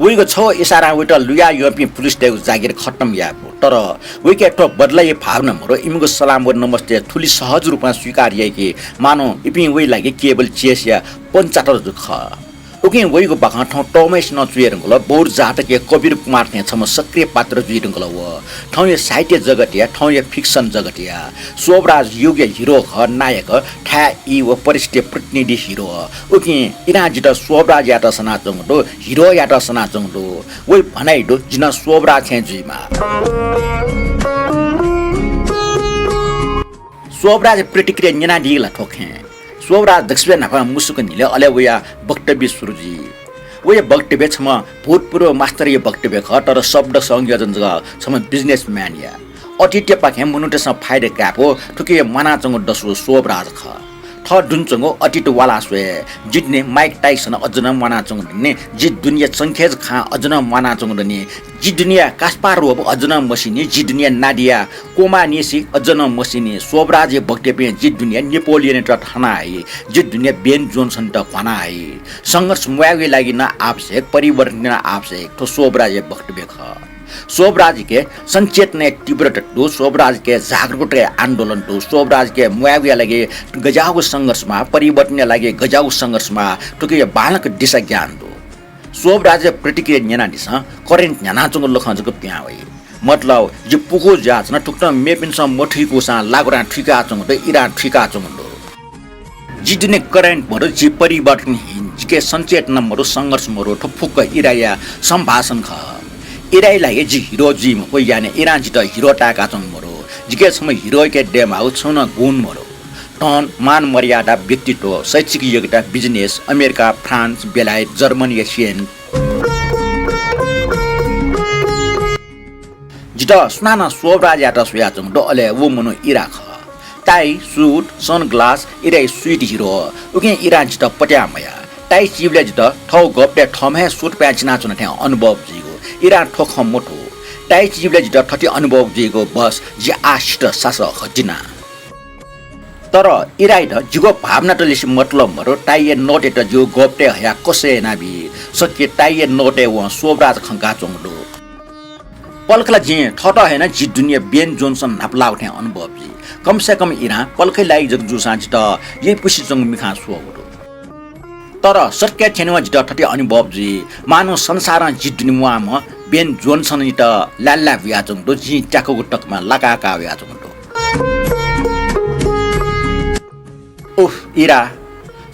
वइगु छगू इसारां वइत लुया यंपिं पुलिसतय्‌गु जागिर खतम यायेफु। तर वइके थ्व बदलाया भावना मरु, इमिगु सलाम व नमस्ते थुलि सहज रूपं स्वीकार याइ कि मानौं इपिं वइ लागि केवल चेसया पञ्चातर जक खः। उकिं वइगु बाखं थौं तःम्हय्‌सिनं च्वये धुंकल, बौद्ध जातकया कबीर कुमार थें छम्ह सक्रिय पात्र जुइ धुंकल व। थौंया साहित्य जगतया, थौंया fiction जगतया शोभराज युगया hero खः, नायक, थाय् ई व परिस्थितिया प्रतिनिधि hero। उकिं इनाः जितः शोभराजयात सनाच्वंगु दु, hero-यात सनाच्वंगु दु। वइ भनाइ दु, जि नं शोभराज थें जुइमाः। शोभराजया प्रतिक्रिया न्यनादीगु ला थ्व खँय्। शोभराज दक्वसिबय् न्हापां मुसुक न्हिल, अले वया वक्तव्य सुरु जुइ। वया वक्तव्य छम्ह भूतपूर्व मास्टरया वक्तव्य खः, तर शब्द संयोजन जक छम्ह businessman-या। अतीतयापाखें मनूतय्‌सं फाइदा कायेफु थुकी म्वानाच्वंगु दसु शोभराज खः। थः दुने च्वंगु अतीत वाला स्वये, जि दुने माइक टाइसन अझ नं म्वानाच्वंगु दनि, जि दुनेया चंखेज खां अझ नं म्वानाच्वंगु दनि, जि दुनेया कास्पारोभ अझ नं मसीनि, जि दुनेया नादिया कोमानिसी अझ नं मसीनि, शोभराजया भक्तपिं जि दुनेया नेपोलियनयात थाना हइ, जि दुनेया बेन जोन्सनयात घ्वाना हइ। संघर्ष म्वायेगुया लागि नं आवश्यक, परिवर्तन नं आवश्यक, थ्व शोभराजया वक्तव्य खः। शोभराजके सञ्चेतनाया तीव्रता दु, शोभराजके जागरुकताया आन्दोलन दु, शोभराजके म्वायेगुया लागि गज्याःगु संघर्ष माः, परिवर्तनया लागि गज्याःगु संघर्ष माः, थुकिया बांलाक दिशा ज्ञान दु। शोभराजया प्रतिक्रिया न्यनादिसँ, करेन्ट न्ह्यानाच्वंगु लखं जक पिहां वइ। मतलब, जि पुखू जुयाच्वना, थुकथं मेपिन्सं मथुइकूसां लागुरां थुइकाच्वंगु दु, इरां थुइकाच्वंगु दु। जि दुने करेन्ट मदु, जि परिवर्तनहीन, जिके सञ्चेतना मदु, संघर्ष मदु, थ्व फुक्क इराया सम्भाषण खः। इराया लागि जि हिरो जुइ मखु, याने इरां जितः हिरो ताय्‌काच्वंगु मदु। जिके छम्ह हिरोके दयेमाःगु छुं नं गुण मदु। धन, मान मर्यादा, व्यक्तित्व, शैक्षिक योग्यता, बिजनेस, अमेरिका, फ्रान्स, बेलायत, जर्मन, एसियन। जितः सुनानं शोभराजयात स्वयाच्वंगु दु, अले व मनू इरा खः। टाई, सुट, सनग्लास, इराया स्वीट हिरो। उकिं इरां जितः पत्याः मयाः। टाई चीबलय् जितः थःगु गबतय् थःम्हं हे सुट प्यान्ट चिनाच्वना थें अनुभव जुइगु। इरां थ्व खँ मथू। टाई चीबलय् जितः थथे अनुभव जुइगु, बस, जि आः सित सासः खः, दिना। तर इराइत जिगु भावनातलिसे मतलब मदु, टाईया नोटयात जिगु गबतय् हयाः कस यानाबी। सकि टाईया नोटय् वं शोभराज खँ गाच्वंगु दु। पलख ला जिं थःत हे नं जि दुनेया बेन जोन्सन न्हापा लाःगु थें अनुभव जुइ। कम से कम इरां पलखय् लाइगु जक जूसां जितः यइपुसे च्वंगु मिखां स्वःगु दु। तर सत्कय् थ्यनेवं जितः थथे अनुभव जुइ, मानौं संसारं जि दुने म्वाःम्ह बेन जोन्सनयात लाय्‌लाय् बुयाच्वंगु दु, जिं त्याकूगु तकमा लाकाः का वयाच्वंगु दु। उफ, इरा,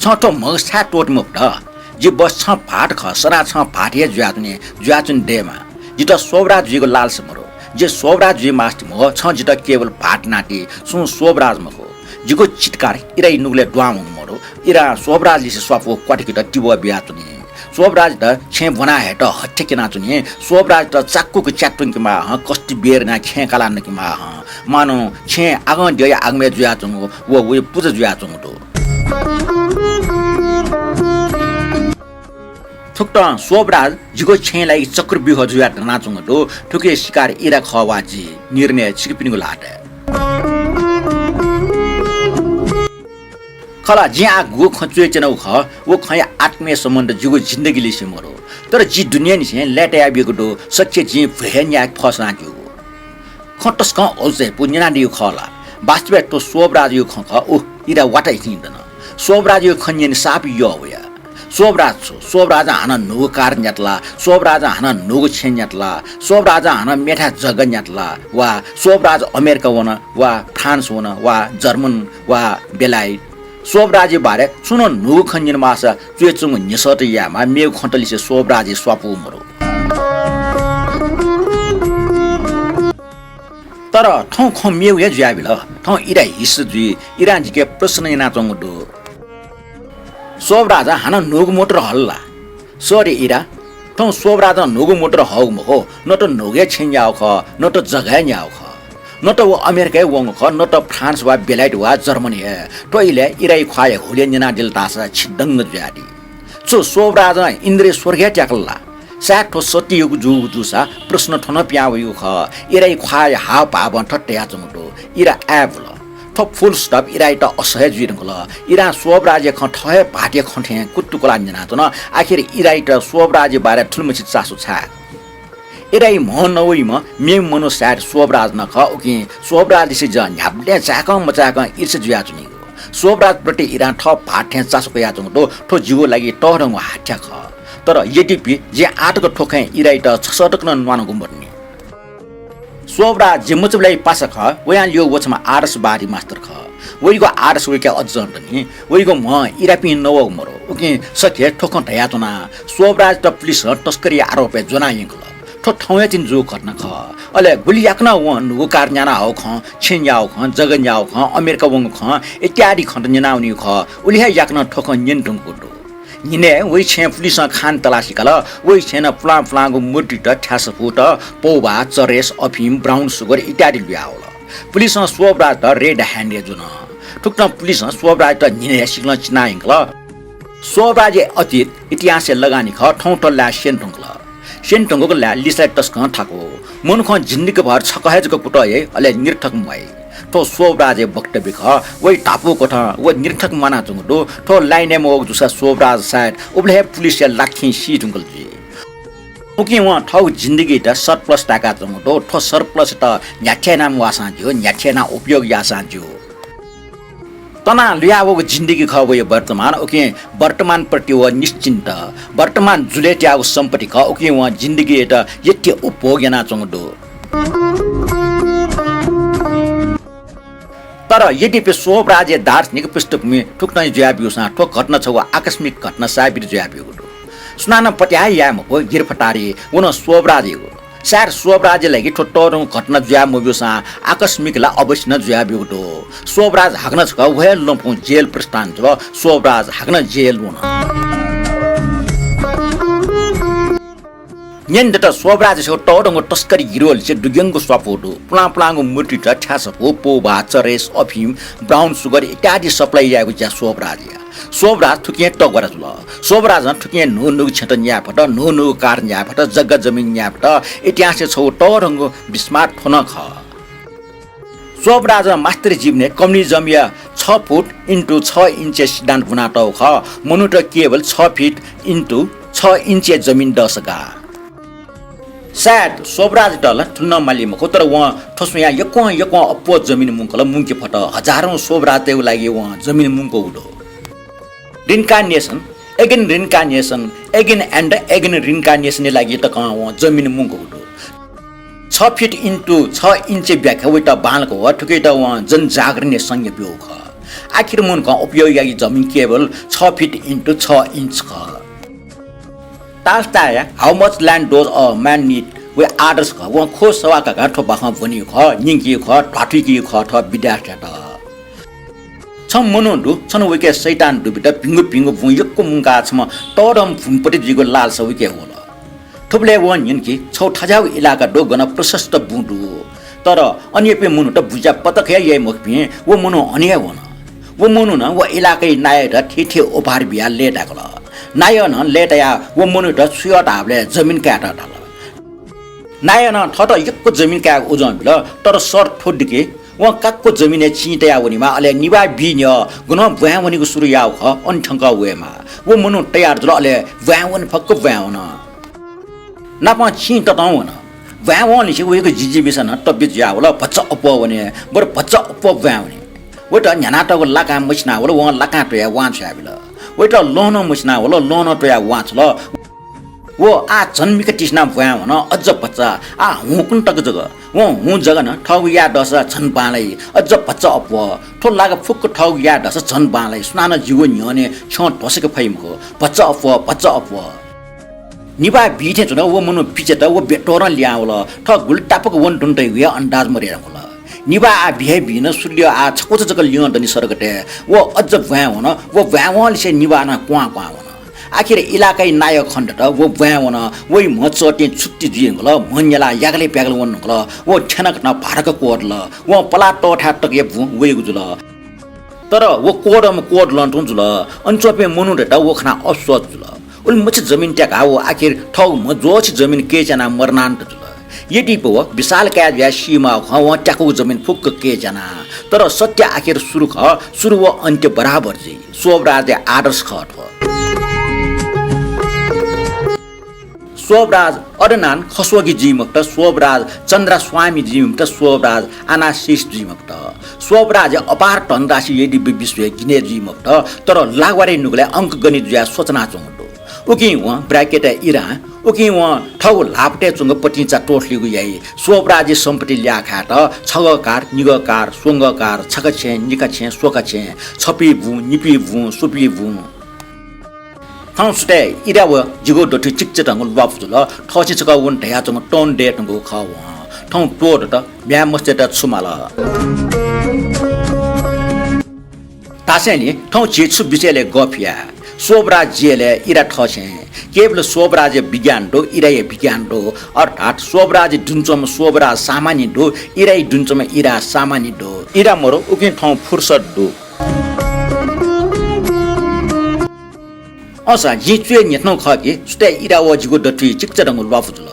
छं थ्व म्हगस छाय् त्वःते मफुत? जि बस छं भाःत खः, सदां छं भाःत हे जुयाच्वने, जुयाच्वने दयेमा। जितः शोभराज जुइगु लालसा मदु। जि शोभराज जुइ मास्ति मखु, छं जितः केवल भाःत नाति, सुं शोभराज मखु। जिगु चित्कार इराया नुगलय् दुहां वंगु मदु। इरां शोभराजलिसे स्वापू क्वातिकेत तिबः बियाच्वनी। शोभराजयात छेँय् ब्वना हयेत हत्या क्यनाच्वनी। शोभराजयात चाक्वक च्यात्वंकेमाः हं, कस्ति बेर यानाः खेँय् काला नकेमाः हं। मानौं छेँय् आगंद्यःया आगमय् जुयाच्वंगु व वया पुजा जुयाच्वंगु दु। थुकथं शोभराज जिगु छेँय् लाइगु चक्रव्यूह जुयाः दनाच्वंगु दु। थुकिया शिकार इरा खः वा जि, निर्णय छिकपिनिगु ल्हातय्। खला, जिं आः गुगु खँ च्वय् त्यनागु खः, व खँया आत्मीय सम्बन्ध जिगु जिन्दगीलिसे मदु। तर जि दुनेंनिसें लय्‌तायाबीगु दु, सकसिया जिं भ्वय् हे न्यायेके फःसां ज्यूगु। खँ तसकं अजू चायापु न्यनादीगु खः ला? वास्तवय् थ्व शोभराजयागु खँ खः, उह, इरा वाताइतिं दन। शोभराजयागु खँ न्यने साप यः वया। शोभराज छु? शोभराजं हानं न्हूगु कार न्यात ला? शोभराजं हानं न्हूगु छेँ न्यात ला? शोभराजं हानं मेथाय् जग्गा न्यात ला? वा शोभराज अमेरिका वन, वा फ्रान्स वन, वा जर्मन, वा बेलायत? शोभराजया बारे छुं नं न्हूगु खँ न्यने माःसा च्वय् च्वंगु न्ह्यसःत यायेमाः, मेगु खँतलिसे शोभराजया स्वापू मदु। तर थौं खँ मेगु हे जुयाबिल। थौं इरा हिस्स जुइ, इरां जिके प्रश्न यानाच्वंगु दु। शोभराजं हानं न्हूगु मोटर हल ला? Sorry इरा, थौं शोभराजं न्हूगु मोटर हःगु मखु, न त न्हूगु हे छेँ न्याःगु खः, न त जग्गा हे न्याःगु खः। न त व अमेरिकाय् वंगु खः, न त फ्रान्स वा बेलायत वा जर्मनी हे। थ्व इलय् इराया ख्वाःया हुलिं न्यनादिल धाःसा छिदंग जुयादी। छु शोभराजं इन्द्रया स्वर्ग हे त्याकल ला? सायद थ्व सत्ययुग जूगु जूसा प्रश्न थन पिहां वइगु खः। इराया ख्वाःया हावभावं थथे धयाच्वंगु दु, इरा आय्‌बुल। थ्व full stop इरायात असह्य जुइधुंकल। इरां शोभराजया खँ थः हे भाःतया खँ थें कुतुकुलाः न्यनाच्वन। आखिर इरायात शोभराजया बारे थुलिमछि चासो छाय्? इराया म्ह नवइम्ह मेम्ह मनू सायद शोभराज नं खः, उकिं शोभराजलिसे जक न्ह्याबलें चाय्‌कं मचाय्‌कं ईर्ष्या जुयाच्वनीगु। शोभराजप्रति इरां थः भाःत थें चासो कयाच्वंगु दु, थ्व जिगु लागि तःधंगु हाथ्या खः। तर यद्यपि जिं आःतक थ्व खँय् इरायात छसः तक नं न्वानागु मदुनि। शोभराज जि मचाबलय् पासा खः, वयां ल्यू व छम्ह आदर्शवादी मास्तर खः। वइगु आदर्श वइके अझ नं दनि, वइगु म्ह इरापिं नवःगु मदु। उकिं सकसिया थ्व खँ धयाच्वना, शोभराजयात पुलिसं तस्करीया आरोपय् ज्वना यंकल। थ्व थौंया तिनि जूगु घटना खः। अले गुलि याकनं वं न्हूगु कार न्याना हःगु खँ, छेँ न्याःगु खँ, जग्गा न्याःगु खँ, अमेरिका वंगु खँ इत्यादि खँ त न्यनावनीगु खः। उलि हे याकनं थ्व खँ न्यने धुंकूगु दु। न्हिनय् वइ छेँय् पुलिसं खान तलासी काल। वइ छेँय् नं पुलां पुलांगु मूर्तित, थ्यासफूत, पौभा, चरेस, अफिम, brown sugar इत्यादि लुया वल। पुलिसं स्वभराजत red handed जुन। थुकथं पुलिसं स्वभराजत न्हिनय् सिकलं चिनायंकल। स्वभराजया अतीत इतिहासय् लगानी खः। थौं थ्व लाय् स्यने धुंकल। स्यने धुंकूगु लाय् लिसाय् तसकं थाकु। मनुखं जिन्दगीभर छकः हे जक कुतः याइ, अले निरर्थक म्वाइ। थ्व स्वभराजया वक्तव्य खः। वइ धापू कथं व निरर्थक म्वानाच्वंगु दु। थ्व लाइनय् मवःगु जूसा स्वभराज सायद उबलय् हे पुलिसया लाठीं सी धुंकल जुइ। उकिं वं थःगु जिन्दगीत surplus ताय्काच्वंगु दु। थ्व surplus-त न्ह्याथे यानाः म्वाःसां ज्यू, न्ह्याथे यानाः उपयोग याःसां ज्यू। तना लुया वःगु जिन्दगी खः वया वर्तमान, उकिं वर्तमान प्रति व निश्चिन्त। वर्तमान जुलय् त्याःगु सम्पत्ति खः, उकिं वं जिन्दगीयात यति उपभोग यानाच्वंगु दु। तर यद्यपि स्वभराजया दार्शनिक पृष्ठभूमि थुकथं जुया ब्यूसां थ्व घटना छगू आकस्मिक घटना साबित जुया ब्यूगु दु। सुनानं पत्याः याये मफु, गिरफ्तारी व नं स्वभराजयागु। सायद स्वभराजया लागि थ्व तःधंगु घटना जुया मब्यूसां आकस्मिक ला अवश्य नं जुया ब्यूगु दु। स्वभराज हाकनं छकः व हे लँपुं जेल प्रस्थान जुल। स्वभराज हाकनं जेल वन। न्यनेदत, स्वभराजया छगू तःधंगु तस्करी गिरोहलिसे दुग्यंगु स्वापू दु। पुलां पुलांगु मूर्तित, थ्यासफू, पौभा, चरेस, अफिम, brown sugar इत्यादि supply यायेगु ज्या स्वभराजया। स्वभराज थुकिं हे तःग्वारा जुल। स्वभराजं थुकिं हे न्हू न्हूगु छेँत न्याये फत, न्हू न्हूगु कार न्याये फत, जग्गा जमिन न्याये फत। इतिहासय् छगू तःधंगु बिस्मात थ्व नं खः। स्वभराजं मास्टर जीवनय् communism-या छ फुट into छ इन्चया सिद्धान्त ब्वनातःगु खः। मनूत केवल छ फिट into छ इन्चया जमिन दःसा गाः। सायद स्वभराजयात ला थुलि नं माली मखु, तर वं थ्व स्वयां यक्वं यक्वं अप्वः जमिन मुंकल, मुंके फत। हजारौं स्वभराजतय्गु लागि वं जमिन मुंकूगु दु। Reincarnation, again reincarnation, again and again reincarnation-या लागि तकं वं जमिन मुंकूगु दु। छ फिट into छ इन्चया व्याख्या वइत बांलाक वः, थुकियात वं जनजागरणया संज्ञा ब्यूगु खः। आखिर मनुखं उपयोग याइगु जमिन केवल छ फिट into छ इन्च खः। तालस्ताया How much land does a man need? वया आदर्श खः। वं ख्वः सवाः काकाः थ्व बाखं ब्वनीगु खः, न्यंकीगु खः, ध्वाथुइकीगु खः थः विद्यार्थीयात। छम्ह मनू दु, छन्हु वइके शैतान दुबित भिंगु भिंगु बुँ यक्व मुंकाः छम्ह तःधंम्ह भूमिपति जुइगु लालसा वइके वल। थुबलय् वं न्यन कि छगू थज्याःगु इलाका दु, गन प्रशस्त बुँ दु। तर अन यःपिं मनूत बुँज्या पतक हे याइ मखुपिं व मनू अन हे वन। व मनुखं व इलाकाया नायःयात थीथी उपहार बियाः लय्ताय्कल। नायःनं लय्तायाः व मनूयात छु यः धाःबलय् जमिन कायेत धाल। नायःनं थःत यक्व जमिन कायेगु उजं बिल, तर शर्त थ्व दु कि वं काक्व जमिनय् चिं तयाः वनेमाः, अले निभाः बी न्ह्यः गनं ब्वाँय् वनेगु सुरु याःगु खः, अन थ्यंकः वयेमाः। व मनू तयार जुल, अले ब्वाँय् वने फक्व ब्वाँय् वन। नापं चिं ततं वन। ब्वाँय् वंलिसे वयागु जिजीविषां नं तब्य जुयावल, भचा अप्वः वने, बरु भचा अप्वः ब्वाँय् वने। वयात न्ह्यानातःगु लाकां मछिनावल, वं लाकां त्वयाः वां छ्वयाबिल। वयात लँ नं मछिनावल, लँ नं त्वयाः वां छ्वल। व आः झन मिखा तिसिनाः ब्वाँय् वन, अझ भचा, आः हुँकुन तक जक। वं हुँ जक नं थःगु याये दःसा झन बांलाइ, अझ भचा अप्वः। थ्व लागा फुक्क थःगु याये दःसा झन बांलाइ, सुनानं जिगु न्ह्यःने छ्यं ध्वसके फइ मखु। भचा अप्वः, भचा अप्वः। निभाः बी थें च्वन, व मनू बिचय् तक व ब्यतोरं लिहां वल। थः गुलि तापाक वने धुन धइगु हे अन्दाज मदये धुंकल। निभाः आः बी हे बी नं, सुलियो आः छकुचा जक लिहां दनि सडकतय्। व अझ ब्वाँय् वन, व ब्वाँय् वंलिसे निभाः नं क्वां क्वां वन। आखिर इलाकाया नायः खनेदत, व ब्वाँय् वन, वइ म्ह चःतें छुत्ति जुइ धुंकल, म्ह न्यलाः याकले प्याकले वने धुंकल, व थ्यंकथं भाःतक क्वदल, वं पलाः तःथाय् तकया बुँ वइगु जुल। तर व क्वदंम्ह क्वदलं तुं जुल। अन च्वंपिं मनूतय्त व खनाः अफसोस जुल। उलि मछि जमिन त्याकाः व आखिर थःगु म्ह ज्वःछि जमिन कय्च्यानाः मरणान्त जुल। यद्यपि व विशालकाय जुयाः सीमाःगु खः, वं त्याकूगु जमिन फुक्क कय्च्याना। तर सत्य आखिर सुरु खः, सुरु व अन्त्य बराबर जुइ। स्वभराजया आदर्श खः थ्व। स्वभराज अदनान खस्वगी जुइ मफुत, स्वभराज चन्द्रास्वामी जुइ मफुत, स्वभराज अनाशिष जुइ मफुत। स्वभराजया अपार धनराशि यद्यपि विश्वय् गिने जुइ मफुत, तर लाग्वारय् नुगलय् अंकगणित जुयाः स्वचनाच्वंगु दु। उकिं वं ब्राकेटय् इरां, उकिं वं थःगु ल्हापतय् च्वंगु पतिंचा त्वःथलेगु याइ। स्वभराजया सम्पत्ति ल्याः खायेत छगः कार, निगः कार, स्वंगः कार, छखा छेँ, निखा छेँ, स्वखा छेँ, छपि बुँ, निपि बुँ, स्वपि बुँ। थौं सुथय् इरा व जिगु दथुइ चिकचितंगु ल्वापु जुल। थःछेँ छकः वने धयाच्वंगु तन दये धुंकूगु खः वं। थौं त्वःतत, म्ह्याय् मस्तय्त छु माल? धासेंलि थौं झी छु विषयलय् गफ याये? स्वभराज जेलय् इरा थःछेँ। केवल स्वभराजया विज्ञान दु, इराया विज्ञान दु। अर्थात् स्वभराज दुने च्वंम्ह स्वभराज सामान्य दु, इराया दुने च्वंम्ह इरा सामान्य दु। इरा मरु, उकिं थौं फुर्सद दु। अय्‌सा जिं च्वय् न्ह्यथनागु खः कि सुथय् इरा व जिगु दथुइ चिकिचाधंगु ल्वापु जुल।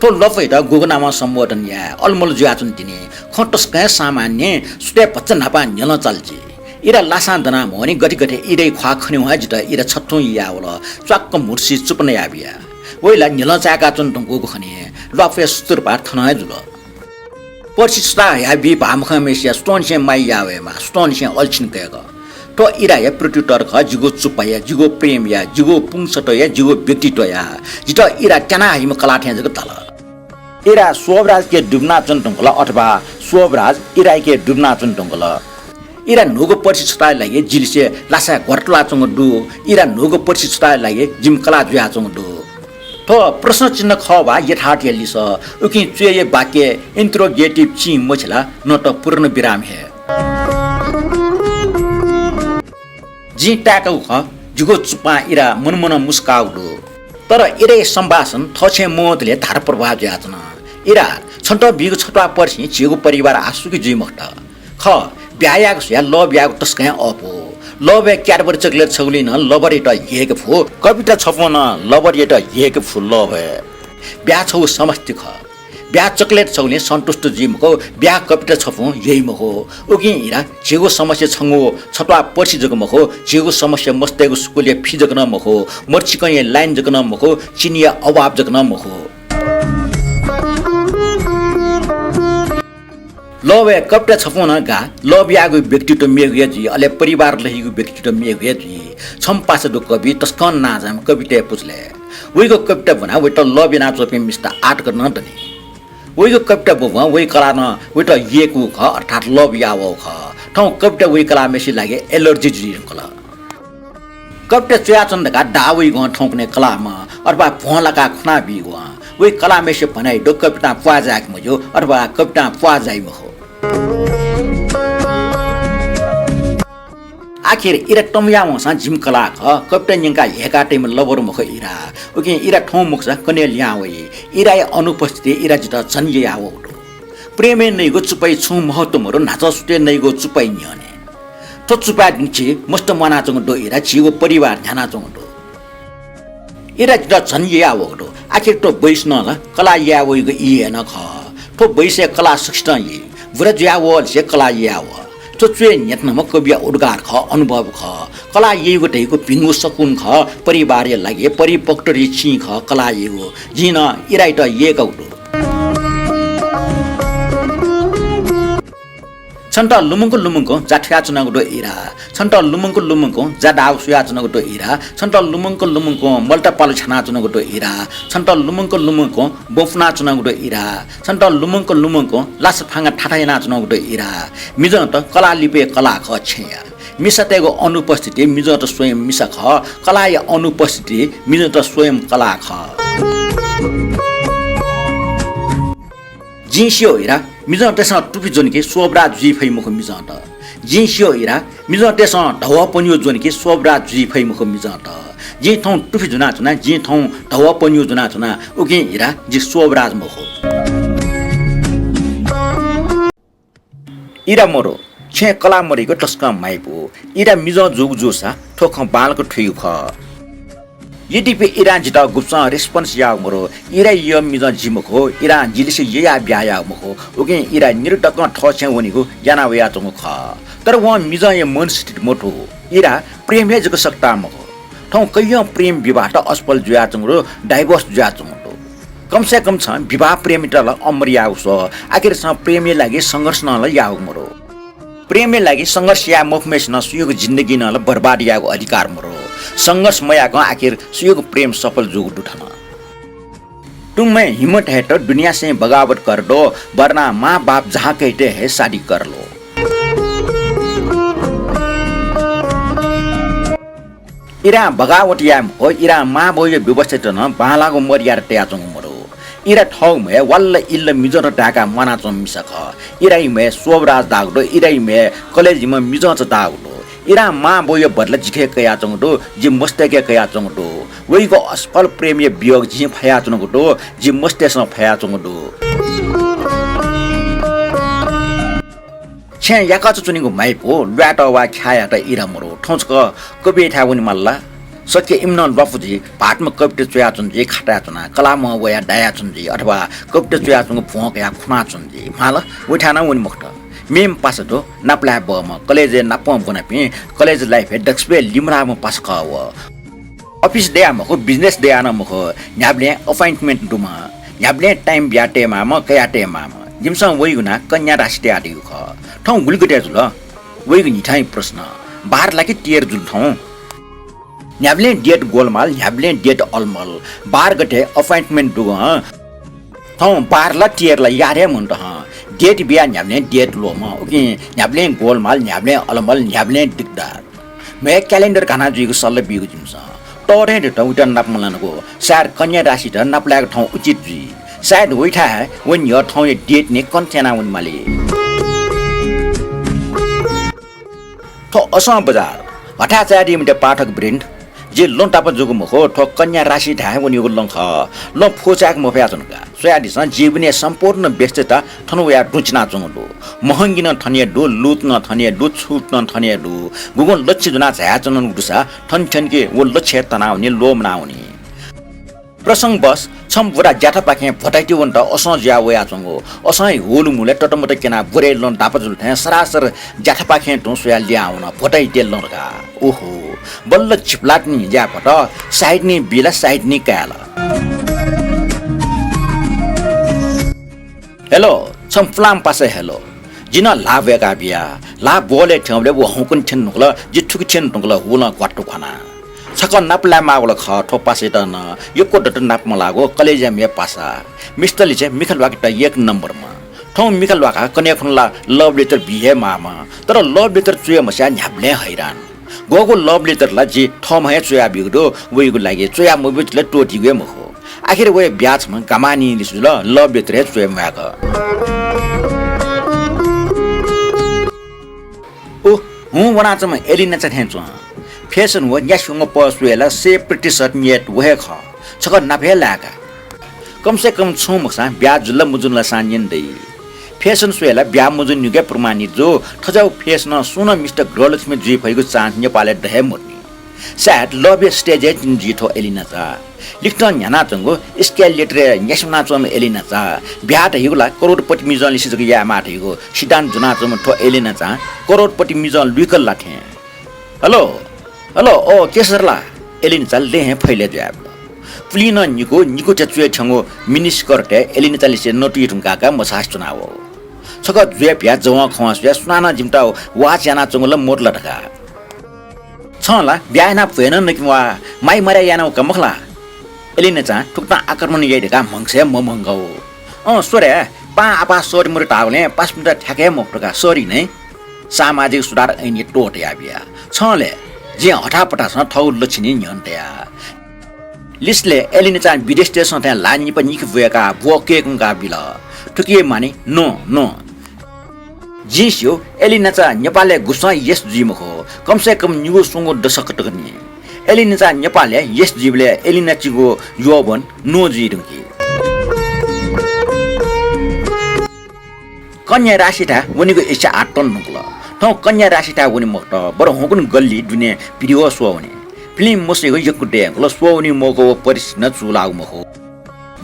थ्व ल्वापुयात गुगु नामं सम्बोधन याये अलमल जुयाच्वन तिनि। खँ तसकं हे सामान्य, सुथय् भचा न्हापां न्ह्यलं चाल जि। इरा लासां दनाः म्हनि, गथे गथे इराया ख्वाः खनेवं हे जितः इरा छथुं यावल। च्वाक्क म्हुतुसि चुप नयाबिया। वइ ला न्ह्यलं चाय्‌काच्वन धुंकूगु खनी। ल्वापुया सुतुरपार थनं हे जुल। पर्सि छुता हयाबी भाःमखंम्हय्‌सित या सुथंनिसें माया याः वयेमाः, सुथंनिसें अल्छिन कय्‌क। थ्व इराया प्रत्युत्तर खः, जिगु चुपाया, जिगु प्रेमया, जिगु पुंछतया, जिगु व्यक्तित्वया। जितः इरा त्याना हइम्ह कलाः थें जक धाल। इरा स्वभराजके दुबिनाच्वन धुंकल अथवा स्वभराज इरायाके दुबिनाच्वन धुंकल। इरा न्हूगु पर्सि छुताया लागि जिलिसे लासाय् ग्वारातुलाच्वंगु दु। इरा न्हूगु पर्सि छुताया लागि जिमि कलाः जुयाच्वंगु दु। थ्व प्रश्न चिन्ह खः वा यथार्थया लिसः? उकिं च्वय्‌या वाक्य interrogative चिं मछि ला, न त पूर्ण विराम हे। जिं ताय्‌कागु खः, जिगु चुपां इरा मनमनं मुस्काःगु दु। तर इराया सम्भाषण थःछेँ मवंतले धार प्रवाह जुयाच्वन। इरा, छन्त बीगु छत्वाः पर्सिं झीगु परिवार आः सुखी जुइ मखुत। खः, ब्याहा यायेगु स्वयाः love यायेगु तसकं हे अःपु। Love-य् Cadbury chocolate छगुलिं नं lover-यात यय्‌के फु, कविता छपुं नं lover-यात यय्‌के फु love-य्। ब्याहा छगू समष्टि खः। ब्याहा chocolate छगुलिं सन्तुष्ट जुइ मखु, ब्याहा कविता छपुं यइ मखु। उकिं इरा, झीगु समस्या छंगु छत्वाः पर्सि जक मखु, झीगु समस्या मस्तय्‌गु स्कुलया फी जक नं मखु, मरिचिकंया line जक नं मखु, चिनिया अभाव जक नं मखु। Love-य् कविता छपुं नं गाः, love याःगु व्यक्तित्व मेगु हे जुइ, अले परिवार लहीगु व्यक्तित्व मेगु हे जुइ। छम्ह पासा दु कवि, तसकं नांजाःम्ह कविताया पुचलय्। वइगु कविता ब्वनाः वइत love यानाच्वंपिं मिस्त आर्तक नं दनि। वइगु कविता ब्वब्वं वइ कलाः नं वइत यय्‌कूगु खः, अर्थात् love याः वःगु खः। थौं कविता वइ कलाःम्हय्‌सिया लागि allergy जुइ धुंकल। कविता च्वयाच्वन धकाः दाः वइगु हं थौंकन्हय् कलाःम्ह अथवा भ्वं लाकाः खुना बीगु हं। वइ कलाःम्हय्‌सित भनाइ दु, कवितां प्वाः जाय्‌के मज्यू अथवा कवितां प्वाः जाइ मखु। आखिर इरा तंबुया वंसां जिमि कलाः खः, कविता न्यंकाः ह्यय्‌का तइम्ह lover मखु इरा। उकिं इरा थौं मखुसा कन्हय् लिहां वइ। इराया अनुपस्थितिइ इरा जितः झन ययाः वःगु दु। प्रेमय् नइगु चुपाइ छुं महत्व मदु, न्हाचः सुथय् नइगु चुपाइ न्ह्यःने। थ्व चुपाय् दुने झी मस्त म्वानाच्वंगु दु इरा, झीगु परिवार न्ह्यानाच्वंगु दु। इरा जितः झन ययाः वःगु दु। आखिर थ्व बैसिनं ला कलाः ययाः वइगु ई हे नं खः। थ्व बैसय् कलाः सकसितं यइ। बुरा जुयाः वःलिसे कलाः ययाः वः। थ्व च्वय् न्ह्यथनाम्ह कविया उद्गार खः, अनुभव खः। कलाः यइगु धइगु भिंगु सकून खः, परिवारया लागि परिपक्वताया चिं खः कलाः यइगु। जिं नं इरायात यय्‌कागु दु। छन्त लुमंक लुमंक जा थुयाच्वनागु दु इरा। छन्त लुमंक लुमंक जा दाःगु स्वयाच्वनागु दु इरा। छन्त लुमंक लुमंक मल्तापालु छ्यानाच्वनागु दु इरा। छन्त लुमंक लुमंक ब्वँ पुनाच्वनागु दु इरा। छन्त लुमंक लुमंक लासा फांगा थाथा यानाच्वनागु दु इरा। मिजंत कलाः लिपा कलाः खः छेँया। मिसातय्‌गु अनुपस्थिति मिजंत स्वयं मिसा खः, कलाःया अनुपस्थिति मिजंत स्वयं कलाः खः। जिं स्यू इरा, मिजंतय्‌सं तुफि ज्वन कि स्वभराज जुइ फइ मखु मिजंत। जिं स्यू इरा, मिजंतय्‌सं धवः पन्यू ज्वन कि स्वभराज जुइ फइ मखु मिजंत। जिं थौं तुफि ज्वनाच्वना, जिं थौं धवः पन्यू ज्वनाच्वना, उकिं इरा जि स्वभराज मखु। इरा मरु, छेँय् कलाः मदइगु तसकं म्हाइपु। इरा मिजं जूगु जूसा थ्व खँ बांलाक थुइगु खः। यद्यपि इरां जितः गुब्सं response याःगु मरु। इराया यःम्ह मिजं जि मखु, इरां जिलिसे ययाः ब्याहा याःगु मखु, उकिं इरा निदँ तकं थःछेँय् वनेगु याना वयाच्वंगु खः। तर वं मिजंया मनस्थिति मथू। इरा प्रेम हे जक सकतां मखु। थौं कैयं प्रेम विवाहत असफल जुयाच्वंगु दु, divorce जुयाच्वंगु दु। कम से कम छं विवाह प्रेमयात ला अमर याःगु स्व। आखिर छं प्रेमया लागि संघर्ष नं ला याःगु मरु। प्रेमया लागि संघर्ष याये मफुम्हय्‌सिनं सुयागु जिन्दगी नं ला बर्बाद यायेगु अधिकार मरु। संघर्ष मयाकं आखिर सुयागु प्रेम सफल जूगु दु थन। तुम्हें हिम्मत है तो दुनिया से बगावत कर दो, वरना माँ बाप जहाँ कहते हैं शादी कर लो। इरां बगावत याये मखु, इरां मांबौया व्यवस्थायात नं बांलाःगु मत यायेत तयाच्वंगु मरु। इरा थःगु म्हय् वाल्ल इल्ल मिजंत धाय्‌काः म्वानाच्वंम्ह मिसा खः। इराया म्हय् स्वभराज धाःगु दु, इराया म्हय् कलेजीम्ह मिजंचा धाःगु दु। इरां मां बौया बदला जिके कयाच्वंगु दु, जि मस्तय्‌के कयाच्वंगु दु। वइगु असफल प्रेमया वियोग जिं फयाच्वनागु दु, जि मस्तय्‌सं फयाच्वंगु दु। छेँय् याकःचा च्वनीगु माइपु ल्वायेत वा ख्यायेत इरा मरु। थौं छकः कवियाथाय् वनेमाल ला? शक्य इमिनं ल्वापु जुइ। भाःतम्ह कविता च्वयाच्वन जुइ, खाताय् च्वनाः कलाःम्हं वयाः दायाच्वन जुइ, अथवा कविता च्वयाच्वंगु भ्वं कयाः खुनाच्वन जुइ। म्हाल, वइथाय् नं वने मखुत। मेम्ह पासा दु, नापलाये बहःम्ह, कलेजय् नापं ब्वनापिं, कलेज लाइफय् दक्वसिबय् लिमलाःम्ह पासा खः व। अफिस दयाः मखु, business दयाः नं मखु, न्ह्याबलें appointment दुम्ह, न्ह्याबलें time बियाः तयेमाःम्ह, कयाः तयेमाःम्ह। जिमिसं वइगु नां कन्या राशि तयादीगु खः। थौं गुलि गते जुल? वइगु न्हिथंया प्रश्न। बार ला कि तेह्र जुल थौं? न्ह्याबलें date गोलमाल, न्ह्याबलें date अलमल। बार गते appointment दुगु हँ। थौं बार ला तेह्र ला याद हे मन्त हँ। Date बियाः न्ह्याबलें date ल्वःम्ह, उकिं न्ह्याबलें गोलमाल, न्ह्याबलें अलमल, न्ह्याबलें दिगदार। म्हे calendar घाना जुइगु सल्लाह बीगु जिमिसं। तःधं हे दत उइत नाप मलानागु। सायद कन्या राशित नापलायेगु थौं उचित जुइ। सायद वइथाय् हे व न्ह्यः थौंया date नि कन्थय् याना वनेमाली। थ्व असं बजार हथाय् चायादी मते पाठकवृन्द। जि लँ तापाः जूगु मखु, थ्व कन्या राशिथाय् वनीगु लँ खः। लँ फुचाय्‌के मफयाच्वन का। स्वयादिसँ, जीवनया सम्पूर्ण व्यस्तता थन वयाः दुचिनाच्वंगु दु। महंगी नं थन हे दु, लूत नं थन हे दु, छूत नं थन हे दु। गुगुं लक्ष्य ज्वनाः झायाच्वनागु दुसा थन थ्यंके व लक्ष्यय् तनावनी, ल्वःमनावनी। प्रसंगवश छम्ह बुरा ज्याथापाखें भ्वताइति वनेत असं जुयाः वयाच्वंगु। असंया हुलुमुलय् ततमत क्यनाः बुरय् लँ दापा जुल थें सरासर ज्याथापाखें तुं स्वयाः लिहां वन, भ्वताइतिया लँ धकाः। ओहो, बल्ल झिपलातिनि ज्याभ्वत, साइतिनि बी ला साइतिनि काय् ला। हेलो, छम्ह पुलांम्ह पासा हेलो। जिं नं ल्हाः ब्वय्‌का बिया। ल्हाः ब्वःलय् थ्यंबलय् व हौंकन्हय् थ्यने धुंकल, जि थुखे थ्यने धुंकल, हुलं ग्वात्तु ख्वाना। छकः नापलाये माःगु ला खः, थ्व पासायात नं यक्व दत नाप मलाःगु, कलेजया म्ये पासा। मिस्तलिसे मिखा ल्वाकेत एक नम्बरम्ह। थौं मिखा ल्वाकाः कन्हय् खुन्हु ला love letter बी हे माःम्ह। तर love letter च्वये मस्याः न्ह्याबलें हैरान। गःगु love letter ला जि थःम्हं हे च्वयाबीगु दु, वइगु लागि च्वया मब्यूति ला त्वःतीगु हे मखु। आखिर वया ब्याहा छम्ह गामानि लिसे जुल, love letter हे च्वये म्वायेक। उ, हुँ वनाच्वंम्ह एलिनाचा थें च्वं। Fashion व न्यासि वंगु पह स्वये ला सय प्रतिशत नियत व हे खः। छकः नाप हे लाय्‌का। कम से कम छुं मखुसां ब्याहा जुल ला मजुल ला सां न्यने दइ। Fashion स्वये ला ब्याहा मजुनिगु हे प्रमाणित जू। थज्याःगु fashion सुं नं मिस्टर गृहलक्ष्मी जुइ फइगु chance नेपालय् द हे मदुनि। सायद love या stage-य् तिनि जुइ थ्व एलिनाचा। लिखतं न्ह्यानाच्वंगु scale letter-य् न्यासि वनाच्वंम्ह एलिनाचा। ब्याहा धइगु ला करोडपति मिजं लिसे जक यायेमाः धइगु सिद्धान्त ज्वनाच्वंम्ह थ्व एलिनाचां करोडपति मिजं लुइकल ला थें। हेलो, हेलो, ओ केशर ला? एलिनाचा लँय् हे फैले जुयाबिल। पुलिं नं निकू, निकू च्या च्वय् थ्यंगु mini skirt-य् एलिनाचा लिसे नतुइ धुंकाः का मछासे च्वनावः। छकः जुया भिया जवं खवां स्वयाः सुनानं जिमित watch यानाच्वंगु ला मदु ला धकाः। छं ला ब्याहा यानाः भ्वय् नं नके म्वाः, माइ मरय् यानागु का मखु ला? एलिनाचां थुकथं आक्रमण याइ धकाः म्हगसय् ममंगः। अँ, स्व रे, पां आपाः सरी मरु धाःगुलिं पासापिन्त थ्याके हे मफुत का, सरी नै। सामाजिक सुधार ऐनय् त्वःते याबिया। छं ले, जिं हथापथासं थःगु लक्षणय् न्ह्यःने तया। लिसें ले एलिनाचां विदेश देशं थें ल्हाः निपा निखे ब्वय्‌काः ब्वः कय्‌कुंकाः बिल। थुकिया माने नो, नो। जिं स्यू, एलिनाचा नेपालय् गुब्सं yes जुइ मखु, कम से कम निगू स्वंगू दशक तक नि। एलिनाचा नेपालय् yes जुइबलय् एलिनाचिगु यौवन no जुइ धुंकी। कन्या राशिथाय् वनेगु इच्छा आः तन धुंकल। थौं कन्या राशिथाय् वने मखुत, बरु हुंकन गल्ली दुने video स्वः वने। Film मस्वइगु यक्व दये धुंकल, स्वः वने मौका व परिस्थिति नं चूलाःगु मखु।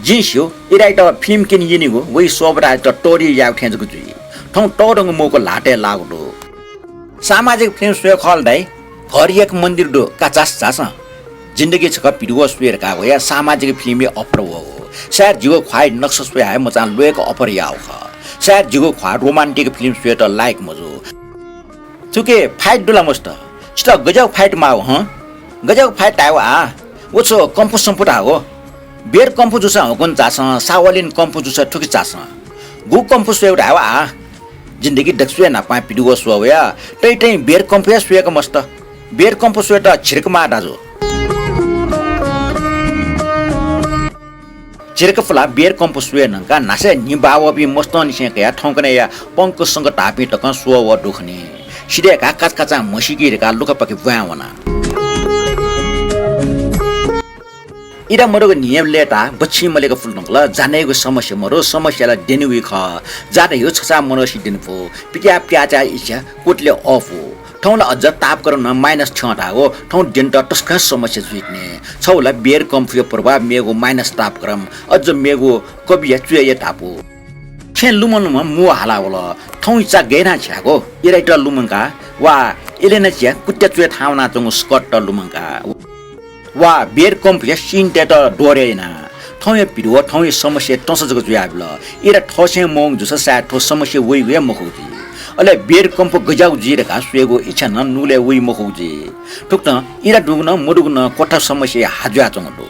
जिं स्यू, इराइत film क्यने यनीगु वइ स्वःबताःयात तःधि यायेगु थें जक जुइ। थौं तःधंगु मौका ल्हातय् लाःगु दु। सामाजिक film स्वये खः ला दाइ? हर एक मन्दिर दु, का झासँ झासँ। जिन्दगी छकः video स्वये धकाः वया सामाजिक film-या offer वःगु। सायद जिगु ख्वाःया नक्सा स्वयाः हे मचां ल्वय्‌क offer याःगु खः। सायद जिगु ख्वाः romantic film स्वयेत लायक मजू। थुके fight दु ला मस्त? छितः गज्याःगु fight माःगु हँ? गज्याःगु fight धायेगु आः? व छु कम्फु सम्फु धाःगु? Bad कम्फु जूसा हुकन झासँ, Shaolin कम्फु जूसा थुके झासँ। गु कम्फु स्वयेगु धायेगु आः? जिन्दगी दक्वसिबय् न्हापां video स्वः वया, तैतैं bad कम्फु हे स्वयेक मस्त। Bad कम्फु स्वयेत झिर्क माः दाजु। झिर्क पुलाः bad कम्फु स्वये धुंकाः न्हासय् न्हिबावःपिं मस्तंनिसें कयाः थौंकन्हय्‌या पंक संक धाःपिं तकं स्वः वः दु खनी। सिधय्‌काः काचाकाचां म्हसीकी धकाः लुखापाखे ब्वाँय् वना। इरा मदुगु न्हिं लय्‌ताः बच्छि मलेक फुल धुंकल। जानेगु समस्या मरु, समस्या ला द्यनेगु खः। जात ह्यू छचाः मनोसि द्यने फु। पित्याः प्याचाः इच्छा कोटले अःपु। थौं ला अझ तापक्रम नं minus छ्यं धाःगु, थौं द्यनेत तसकं समस्या जुइतिनि। छगू ला बेयर कम्फया प्रभाव, मेगु minus तापक्रम, अझ मेगु कविया च्वय्‌या धापू। छेँ लुमं लुमं मू हाला वल। थौं इचा गय् यानाः छ्यायेगु? इराइत लुमंकाः वा इलेना चिया कुत्या च्वय् थाहां वनाच्वंगु स्कर्ट लुमंकाः वा बेयर कम्फया सिनतय्‌त दोहरे यानाः थौंया भिडु व थौंया समस्या तंसा जक जुयाबिल। इरा थःछेँ मवंगु जूसा सायद थ्व समस्या वइगु हे मखु जुइ। अले बेयर कम्फ गज्याःगु जुइ धकाः स्वयेगु इच्छा नं नुगलय् वइ मखु जुइ। थुकथं इरा दुगु नं मदुगु नं क्वथा समस्या हा जुयाच्वंगु दु।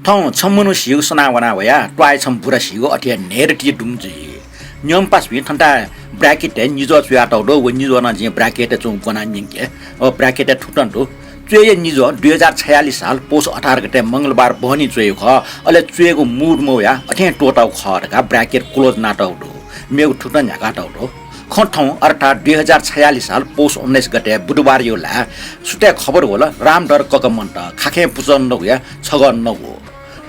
थौं छम्ह मनू सीगु सनाः वना वया, त्वाःया छम्ह बुरा सीगु अथे हे न्हय्‌दँ ति दुम्ह जुइ। न्यंपासापिं थन्ताः bracket-य् निजः च्वयातःगु दु, व निजः नं जिं bracket-य् च्वंगु ब्वनाः न्यंके। व bracket-य् थुकथं दु। च्वय्‌या निजः दुई हजार छयालिस साल पौष अठार गते मंगलबार बहनी च्वयेगु खः, अले च्वयेगु mood मवयाः अथें त्वःतागु खः धकाः bracket close यानातःगु दु। मेगु थुकथं न्ह्याकातःगु दु। खँ थौं अर्थात् दुई हजार छयालिस साल पौष उन्नाइस गते बुधबारया ल्हाय् सुथय् खबर वल, रामधर कक मन्त, खाखें पुचः नगुया छगः नगु।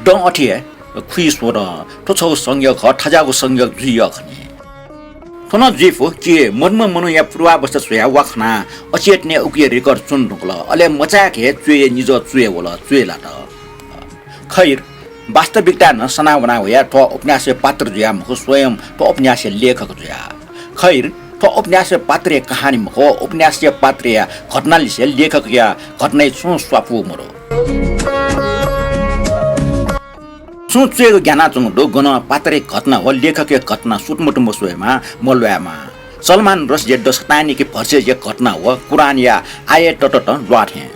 दँ अथे हे खुइ स्वदँ। थ्व छगू संयोग खः, थज्याःगु संयोग जुइ यः खनी। थ्व नं जुइफु कि मदुम्ह मनूया पूर्वावस्था स्वयाः वा खनाः अचेतनय् उकिया record च्वने धुंकल। अले मचाय्‌क हे च्वय्‌या निजः च्वय् वल, च्वय् लात। खैर, वास्तविकताय् नं सनाः वना वया थ्व उपन्यासया पात्र जुयाः मखु, स्वयं थ्व उपन्यासया लेखक जुयाः। खैर, थ्व उपन्यासया पात्रया कहानी मखु, उपन्यासया पात्रया घटनालिसे लेखकया घटनाया छुं स्वापू मरु। छुं च्वयेगु ग्यानाच्वंगु दु, गन पात्रया घटना व लेखकया घटना सुटुमुटु मस्वयेमा, मल्वायेमा। सलमान रसदिया The Satanic Verses-या घटना व कुरानया आयतत ल्वाः थें।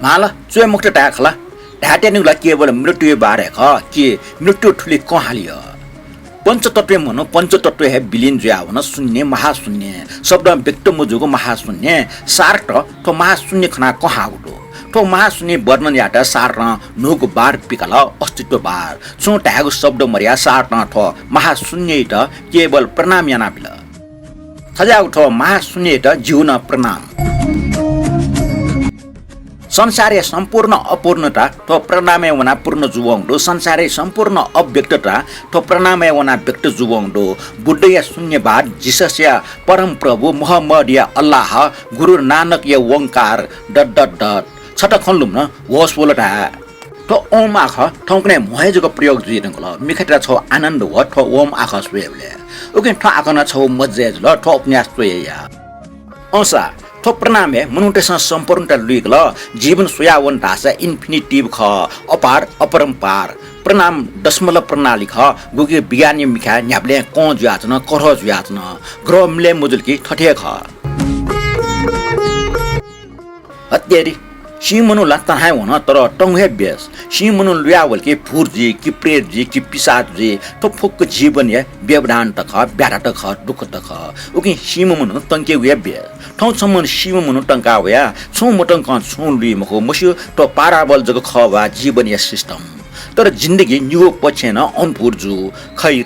माल, च्वय् मखुत धाये खला। धायेत्यंगु ला केवल मृत्युया बारे खः कि मृत्यु थुलि कं हाली यः। पञ्चतत्वया मनू पञ्चतत्वय् हे विलीन जुयावन, शून्य, महाशून्य, शब्दं व्यक्त मजूगु महाशून्य। सार्त्र थ्व महाशून्य खनाः कं हाःगु दु। थ्व महाशून्य वर्णन यायेत सार्त्रं न्हूगु वाद पिकाल, अस्तित्ववाद। छुं धायेगु शब्द मदयाः सार्त्रं थ्व महाशून्ययात केवल प्रणाम यानाबिल। थज्याःगु थ्व महाशून्ययात जिगु नं प्रणाम। संसारया सम्पूर्ण अपूर्णता थ्व प्रणामय् वनाः पूर्ण जुवंगु दु। संसारया सम्पूर्ण अव्यक्तता थ्व प्रणामय् वनाः व्यक्त जुवंगु दु। बुद्धया शून्यवाद, जिससया परमप्रभु, मोहम्मदया अल्लाह, गुरु नानकया ओंकार, डट डट डट। छता खँ लुमन होश वल धाये। थ्व ओम आखः थौंकन्हय् म्हो हे जक प्रयोग जुइधुंकल। मिखातय्‌त छगू आनन्द वः थ्व ओम आखः स्वयेबलय्। उकिं थ्व आखः नं छगू मज्जय् जुल, थ्व उपन्यास च्वयेया। अय्‌सा थ्व प्रणामय् मनूतय्‌सं सम्पूर्णता लुइकल। जीवन स्वयावन धाःसा infinitive खः, अपार, अपरम्पार। प्रणाम दशमलव प्रणाली खः, गुकी विज्ञानया मिखाय् न्ह्याबलें कं जुयाच्वन, करह जुयाच्वन। ग्रह मिले मजुल कि थथे हे खः। हत्तेरी, सी मनू ला तहां हे वन, तर तंगु हे बेस। सी मनू लुयावल कि भूत जुइ, कि प्रेत जुइ, कि पिशाच जुइ, थ्व फुक्क जीवनया व्यवधानत खः, ब्याधात खः, दुःखत खः। उकिं सीम्ह मनू तंकेगु हे बेस। थौं छम्ह सीम्ह मनू तंका वया, छुं मतंकं छुं लुइ मखु, मस्यू, थ्व parable जक खः वा जीवनया system। तर जिन्दगी निगू पक्षय् नं अनुभूत जू। खैर।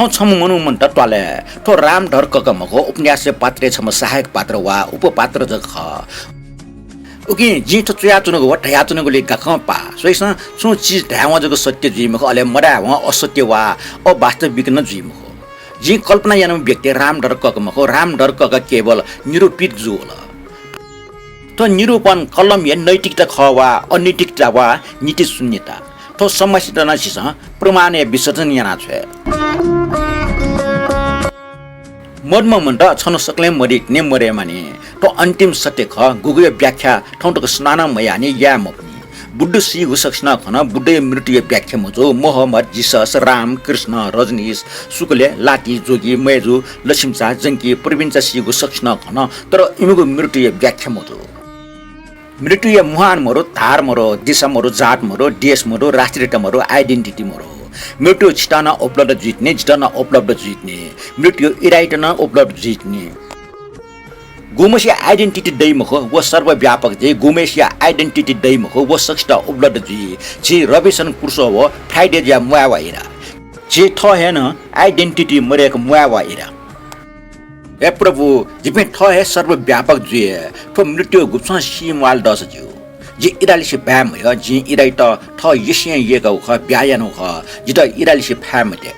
थौं छम्ह मनू मन्त त्वालय्। थ्व रामधर कक मखु, उपन्यासया पात्रय् छम्ह सहायक पात्र वा उपपात्र जक खः। उकिं जिं थ्व च्वयाच्वनागु व धयाच्वनागुलिइ गाकं पाः। स्वइसं छुं चिज धायेवं जक सत्य जुइ मखु, अले मधायेवं असत्य वा अवास्तविक नं जुइ मखु। जिं कल्पना यानागु व्यक्ति रामधर कक मखु, रामधर कक केवल निरूपित जूवल। थ्व निरूपण कलमया नैतिकता खः वा अनैतिकता वा नीतिशून्यता। थ्व समस्यात नं झीसं प्रमाणय् विसर्जन याना छ्वये। मदुम्ह मनूत छन्हु सकलें मदीतिनि, मदयेमानि। थ्व अन्तिम सत्य खः, गुगुया व्याख्या थौं तक सुनानं मयाःनि, याये मफुनि। बुद्ध सीगु सकसिनं खन, बुद्धया मृत्युया व्याख्या मजू, मोहम्मद, जिसस, राम, कृष्ण, रजनीश, शुक्ल, लाटी, जोगी, मय्जु, लछिमिचा, जंकी, प्रवीणचा सीगु सकसिनं खन, तर इमिगु मृत्युया व्याख्या मजू। मृत्युया मुहान मरु, धार मरु, दिशा मरु, जात मरु, देश मरु, राष्ट्रियता मरु, identity मरु। मृत्यु छितः नं उपलब्ध जुइतिनि, जितः नं उपलब्ध जुइतिनि। मृत्यु इराइत नं उपलब्ध जुइतिनि। गुम्हसिया identity दइ मखु, व सर्वव्यापक जुइ, गुम्हसिया identity दइ मखु, व सकसित उपलब्ध जुइ। झी रबिन्सन क्रुसो व फ्राइडे जुयाः म्वाये वा इरा। झी थः हे नं identity मदय्क म्वाये वा इरा। हे प्रभु, जिपिं थः हे सर्वव्यापक जुइ हे, थ्व मृत्युं गुब्सं सी म्वाल दःसा ज्यू। जि इरालिसे बाये मह्यः, जिं इराइत थः यसें यय्कागु खः, ब्याहा यानागु खः, जितः इरालिसे फाये मते।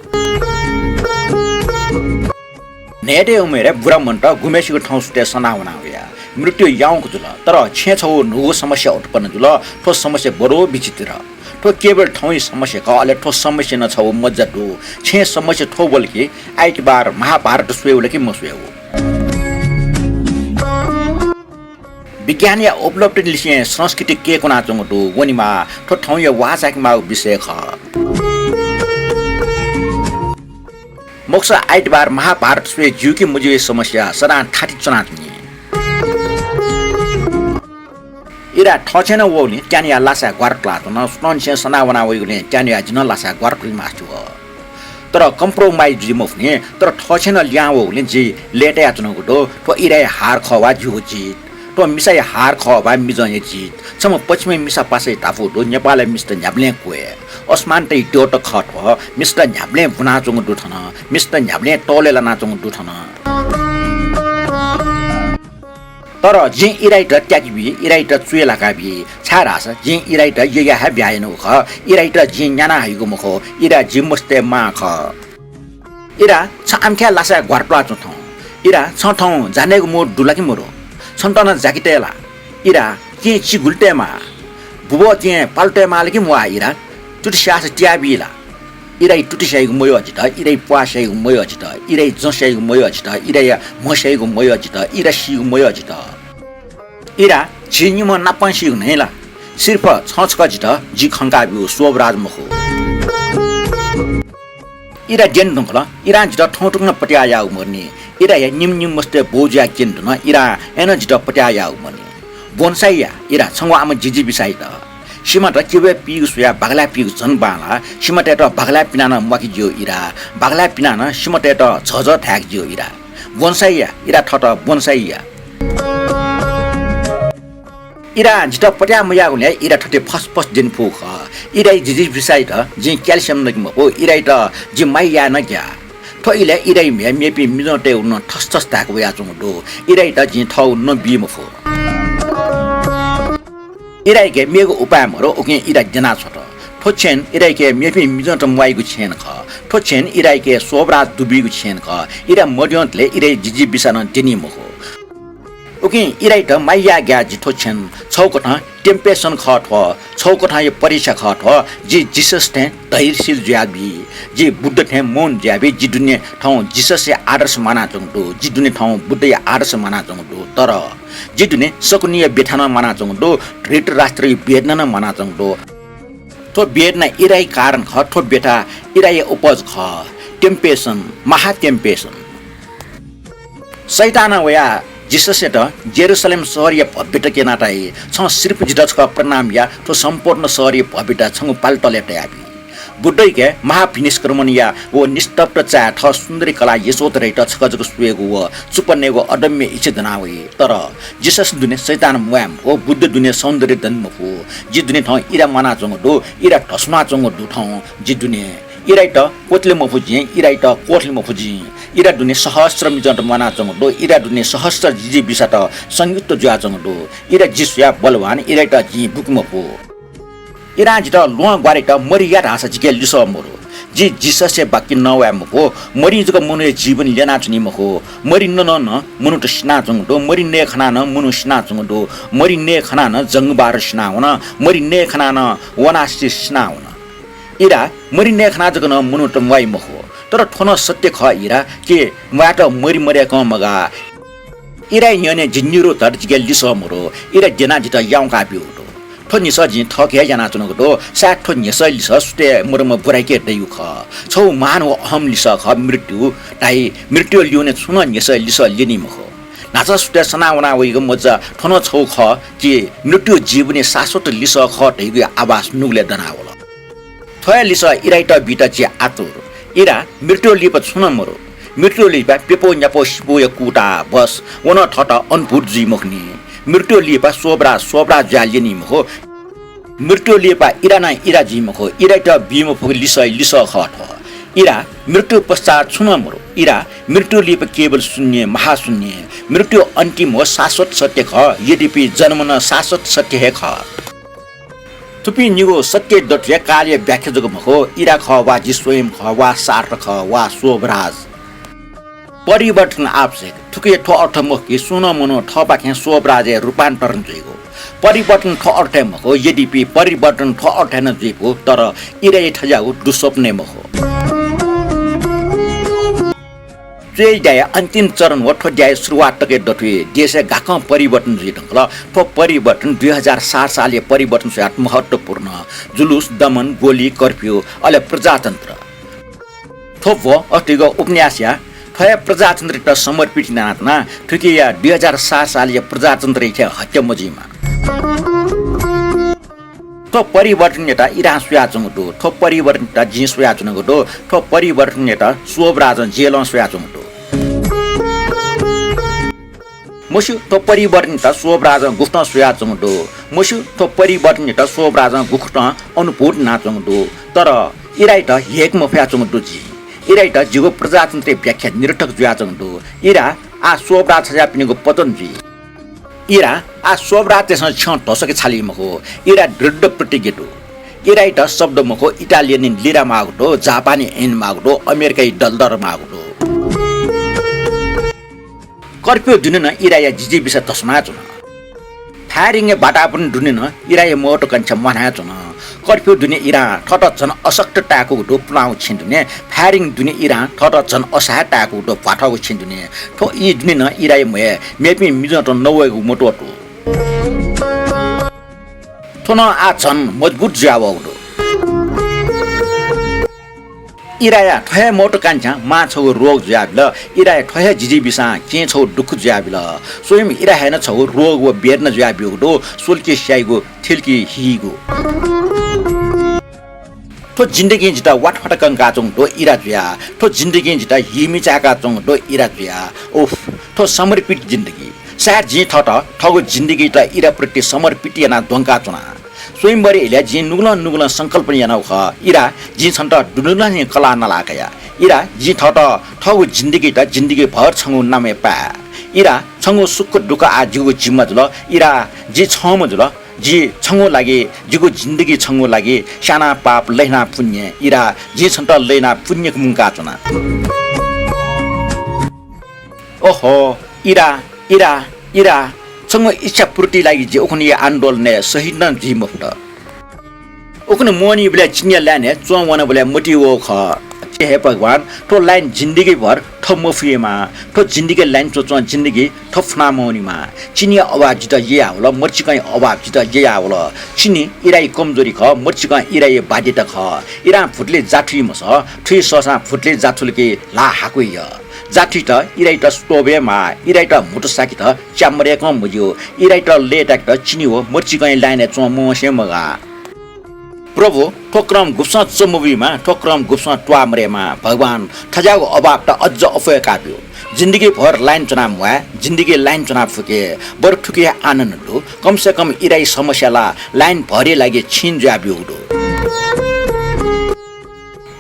न्हय्दँया उमेरय् बुरा मनूत गुम्हेसिगु थौं सुथय् सना वना वया। मृत्यु याउँक जुल, तर छेँय् छगू न्हूगु समस्या उत्पन्न जुल। थ्व समस्या बडो विचित्र। थ्व केवल थौंया समस्या खः, अले थ्व समस्यां नं छगू मज्जा दु। छेँय् समस्या थ्व वल कि आइतबार महाभारत स्वयेगु ला कि मस्वयेगु। विज्ञानया उपलब्धिलिसें संस्कृति कय्कुनाच्वंगु दु, वनेमाः, थ्व थौंया वाः चायेकेमाःगु विषय खः। मखुसा आइतबार महाभारत स्वये ज्यू कि मज्यूया समस्या सदां थातिइ च्वनाच्वनी। इरा थःछेँनं वःगुलिं त्यानया लासाय् ग्वारा तुलाच्वन। सुथंनिसें सना वना वइगुलिं त्यानया जिं नं लासाय् ग्वारा तुले मास्ति वः। तर compromise जुइ मफुनि, तर थःछेँनं लिहां वःगुलिं जि लय्तायाच्वनागु दु। थ्व इराया हार खः वा ज्यूगु जित, थ्व मिसाया हार खः वा मिजंया जित, छम्ह पश्चिमी मिसा पासाया धापू दु, नेपालय् मिस्त न्ह्याबलें क्वय्। असमानताया द्यःत खः थ्व, मिस्त न्ह्याबलें बुनाच्वंगु दु थन, मिस्त न्ह्याबलें तःले लानाच्वंगु दु थन। तर जिं इराइत त्याके बी, इराइत चुय् लाका बी, छाय्धाःसा जिं इराइत यया हे ब्याहा यानागु खः। इराइत जिं न्याना हइगु मखु, इरा जि मस्तय् मां खः। इरा, छ आमथाय् लासाय् ग्वारा तुलाच्वं थौं। इरा, छं थौं जानेगु mood दु ला कि मदु? छन्त नं जाके तये ला? इरा, केहेँ चिगुलि तयेमाः। बुबः केहेँ पालु तयेमाः ला कि म्वाः इरा? तुति स्याःसा तियाबी ला? इराइ तुति स्याइगु मयः जितः, इराइ प्वाः स्याइगु मयः जितः, इराइ जँ स्याइगु मयः जितः, इराया म्ह स्याइगु मयः जितः, इरा सीगु मयः जितः। इरा, झी निम्हं नापं सीगु न्हय् ला? सिर्फ छं छकः जितः जि खंकाब्यू, शोभराज मखु। इरा द्यने धुंकल, इरां जितः थौं तुं नं पत्याः याःगु मदुनि। इराया निम्ह निम्ह मस्तय् बौ जुयाः क्यने धुन, इरां अय्‌नं जितः पत्याः याःगु मदुनि। बोनसाइ या, इरा, छंगु आमा जिजिबिसाइत। सिमात किबय् पीगु स्वयाः बागलाय् पीगु झन बांलाः, सिमातय्त बागलाय् पिनाः नं म्वाके ज्यू इरा, बागलाय् पिनाः नं सिमातय्त झःझः धायेके ज्यू इरा। बोनसाइ या, इरा थःत बोनसाइ या। इरां जितः पत्याः मयाःगुलिं इरा थथे फसफस द्यने फुगु खः। इराया जिजिबिसाइत जिं calcium नके मफु, इराइत जि माया याये नं ग्याः। थ्व इलय् इराया म्ह्याय् मेपिं मिजंतय्गु नं थसथस धाय्क वयाच्वंगु दु। इराइत जिं थःगु नं बी मफु। इरायाके मेगु उपाय मदु, उकिं इरा द्यना छ्वत। थ्व chain इरायाके मेपिं मिजंत म्वाइगु chain खः। थ्व chain इरायाके शोभराज दुबीगु chain खः। इरा मद्यंतले इराया जिजिबिसा नं द्यनी मखु। उकिं इराइत माया याये ग्याः जि थ्व chain। छगू कथं temptation खः थ्व, छगू कथंया परीक्षा खः थ्व। जि जिसस थें धैर्यशील जुयाबी। जि बुद्ध थें मौन जुयाबी। जि दुने थौं जिससया आदर्श मानाच्वंगु दु, जि दुने थौं बुद्धया आदर्श मानाच्वंगु दु, तर जि दुने शकुनिया व्यथा नं मानाच्वंगु दु, धृतराष्ट्रया वेदना नं मानाच्वंगु दु। थ्व वेदना इराया कारण खः, थ्व व्यथा इराया उपज खः। Temptation, महा temptation। शैतानं वयाः जिससयात जेरूसलेम शहरया भव्यता क्यनाः धाइ, छं सिर्फ जितः छकः प्रणाम या, थ्व सम्पूर्ण शहरया भव्यता छंगु पालि तलय् तयाबी। बुद्धयाके महाभिनिष्क्रमणया व निस्तब्ध चाय् थः सुन्दरी कलाः यशोधरायात छकः जक स्वयेगु व चुप्पा नयेगु अदम्य इच्छा दनावइ। तर जिसस दुने शैतान म्वाये मफु, बुद्ध दुने सौन्दर्य दने मफु। जि दुने थौं इरा म्वानाच्वंगु दु, इरा धस्वानाच्वंगु दु थौं जि दुने। इरायात क्वतले मफु जिं, इरायात क्वथले मफु जिं। इरा दुने सहस्र मिजंत म्वानाच्वंगु दु, इरा दुने सहस्र जिजिबिसात संयुक्त जुयाच्वंगु दु। इरा जि स्वयाः बलवान, इरायात जिं बुके मफु। इरां जितः ल्वहं ग्वाराइत मरि या धाःसा जिके लिसः मदु। जि जिससया बाकि नवाये मफु। मरिं जक मनूया जीवन ल्यनाच्वनी मखु। मरि ननं नं मनूत सिनाच्वंगु दु। मरि नये खनाः नं मनू सिनाच्वंगु दु। मरि नये खनाः नं जंगबहादुर सिनावन। मरि नये खनाः नं वनाश्री सिनावन। इरा मरि नये खनाः जक नं मनूत म्वाइ मखु। तर थ्व नं सत्य खः इरा, कि म्वायेत मरि मदय्कं मगाः। इराया न्ह्यःने जि निरुद्ध धाःसा जिके लिसः मदु। इरा द्यनाः जितः याउँका ब्यूगु दु। थ्व न्ह्यसः जिं थःके हे यानाच्वनागु दु। सायद थ्व न्ह्यसः लिसः सुथय् मदुम्ह बुराइके दइगु खः। छगू महान व अहम लिसः खः मृत्यु। धाइ, मृत्युया लिउने छुं नं न्ह्यसः लिसः ल्यनी मखु। न्हाचः सुथय् सना वना वइगु मज्जा थ्व नं छगू खः कि मृत्युया जीवनया शाश्वत लिसः खः धइगु आभास नुगलय् दनावल। थ्व हे लिसः इरायात बीत जि आतुर। इरा, मृत्युया लिपा छुं नं मदु। मृत्युया लिपा प्यपौ न्यापौ सिपौया कुता बस। व नं थःत अनुभूत जुइ मखुनि। मृत्युया लिपा शोभराज शोभराज जुयाः ल्यनी मखु। मृत्युया लिपा इरा नं इरा जुइ मखु। इरायात बी मफुगु लिसः लिसः खः थ्व। इरा, मृत्यु पश्चात छुं नं मरु। इरा, मृत्यु लिपा केवल शून्य, महाशून्य। मृत्यु अन्तिम व शाश्वत सत्य खः, यद्यपि जन्म नं शाश्वत सत्य हे खः। थुपिं निगू सत्य दथुया कालया व्याख्या जक मखु, इरा खः वा जि स्वयं खः वा सार्थ खः वा शोभराज। परिवर्तन आवश्यक। थुकिया थ्व अर्थ मखु कि सुं नं मनू थःपाखें शोभराजय् रूपान्तरण जुइगु। परिवर्तन थ्व अर्थय् मखु, यद्यपि परिवर्तन थ्व अर्थय् नं जुइफु, तर इराया थज्याःगु दुःस्वप्नय् मखु। च्वय् ज्याया अन्तिम चरण व थ्व ज्याया सुरुवात तकया दथुइ देशय् गाक्कं परिवर्तन जुइ धुंकल। थ्व परिवर्तन दुई हजार सात सालया परिवर्तन स्वयात महत्त्वपूर्ण। जुलुस, दमन, गोली, कर्फ्यू, अले प्रजातन्त्र। थ्व भ्व अतिक उपन्यासया थ्व हे प्रजातन्त्रयात समर्पित यानाच्वना। थुकिया दुई हजार सात सालया प्रजातन्त्रया थें हत्या मजुइमा। थ्व परिवर्तनयात इरां स्वयाच्वंगु दु, थ्व परिवर्तनयात जिं स्वयाच्वनागु दु, थ्व परिवर्तनयात शोभराजं जेलं स्वयाच्वंगु दु। मस्यू, थ्व परिवर्तनयात शोभराजं गुकथं स्वयाच्वंगु दु। मस्यू, थ्व परिवर्तनयात शोभराजं गुकथं अनुभूत यानाच्वंगु दु। तर इरायात ह्यय्के मफयाच्वंगु दु जिं। इरायात जिगु प्रजातन्त्रया व्याख्या निरर्थक जुयाच्वंगु दु। इरा, आः शोभराज थज्याःपिनिगु पतन जुइ। इरा, आः शोभराजतय्सं छ्यं धस्वाके छाली मखु। इरा दृढ प्रतिज्ञ दु। इरायात शब्द मखु, इटालियनी लिरा माःगु दु, जापानी ऐन माःगु दु, अमेरिकाया डलर माःगु दु। कर्फ्यू दुने नं इराया जिजीविषा धस्वानाच्वन। फायरिङया वातावरण दुने नं इराया महत्वाकांक्षा म्वानाच्वन। कर्फ्यू दुने इरां थःत झन अशक्त ताय्कूगु दु, पुलांगु छेँ दुने। फायरिङ दुने इरां थःत झन असहाय ताय्कूगु दु, भ्वाथःगु छेँ दुने। थ्व ई दुने नं इराया म्ह्वय् मेपिं मिजंत नवयेगु मत्वः दु। थ्व नं आः झन मजबुत जुयावःगु दु। इराया थ्व हे महत्वाकांक्षां मां छगू रोग जुयाबिल। इराया थ्व हे जिजीविषां केहेँ छगू दुःख जुयाबिल। स्वयं इरा हे नं छगू रोग व वेदना जुयाब्यूगु दु। स्वलिकी स्याइगु, थिलिकी हीगु। थ्व जिन्दगीं जितः वाथवाथ कंकाच्वंगु दु इरा जुयाः। थ्व जिन्दगीं जितः हीमि चाय्काच्वंगु दु इरा जुयाः। उफ, थ्व समर्पित जिन्दगी। सायद जिं थःत थःगु जिन्दगीत इराप्रति समर्पित यानाः द्वंकाच्वना। स्वयम्वरय् इलय् जिं नुगलं नुगलं संकल्पना यानागु खः। इरा, जिं छन्त दुनुगलंनिसें कलाः नालाः कया। इरा, जिं थःत थःगु जिन्दगीत जिन्दगीभर छंगु नामय् पाये। इरा, छंगु सुख दुःख आः जिगु जिम्मा जुल। इरा, जि छंम्ह जुल। जि छंगु लागि, जिगु जिन्दगी छंगु लागि स्यानाः पाप, लहिनाः पुण्य। इरा, जिं छन्त लहिनाः पुण्य मुंकाच्वना। ओहो, इरा, इरा, इरा, छंगु इच्छा पूर्ति लागि जि उखुन्हुया आन्दोलनय् शहीद नं जुइ मफुत। उखुन्हु मोहनीबलय् चिनिया लाइनय् च्वं वनाबलय् मतिइ वःगु खः। हे भगवान, थ्व लाइन जिन्दगीभर थ्व मफुइमा। थ्व जिन्दगी लाइन च्वंच्वं जिन्दगी थ्व फुना मवनीमा। चिनिया अभाव जितः ययावल, मरिचिकंया अभाव जितः ययावल। चिनि इराया कमजोरी खः, मरिचिकं इराया बाध्यता खः। इरां भुतुलय् जा थुइ मसः, थुइ सःसां भुतुलय् जा थुलकि ल्हाः हाकुइ यः। जा थुइत इरायात स्तोभ यायेमाः, इरायात म्हुतु साकेत च्याम्ह रय्कं मज्यू, इरायात लय्ताकेत चिनि व मरिचिकंया लाइनय् च्वं मवंसे मगाः। प्रभु, थ्व क्रम गुब्सं च्वमबीमा, थ्व क्रम गुब्सं त्वाः मदयेमा। भगवान, थज्याःगु अभावत अज्ज अप्वय्काब्यु। जिन्दगीभर लाइन च्वना म्वाये, जिन्दगी लाइन च्वना फुके, बरु थुकिया आनन्द दु। कम से कम इराया समस्या ला लाइनभरया लागि छिं जुयाब्यूगु दु।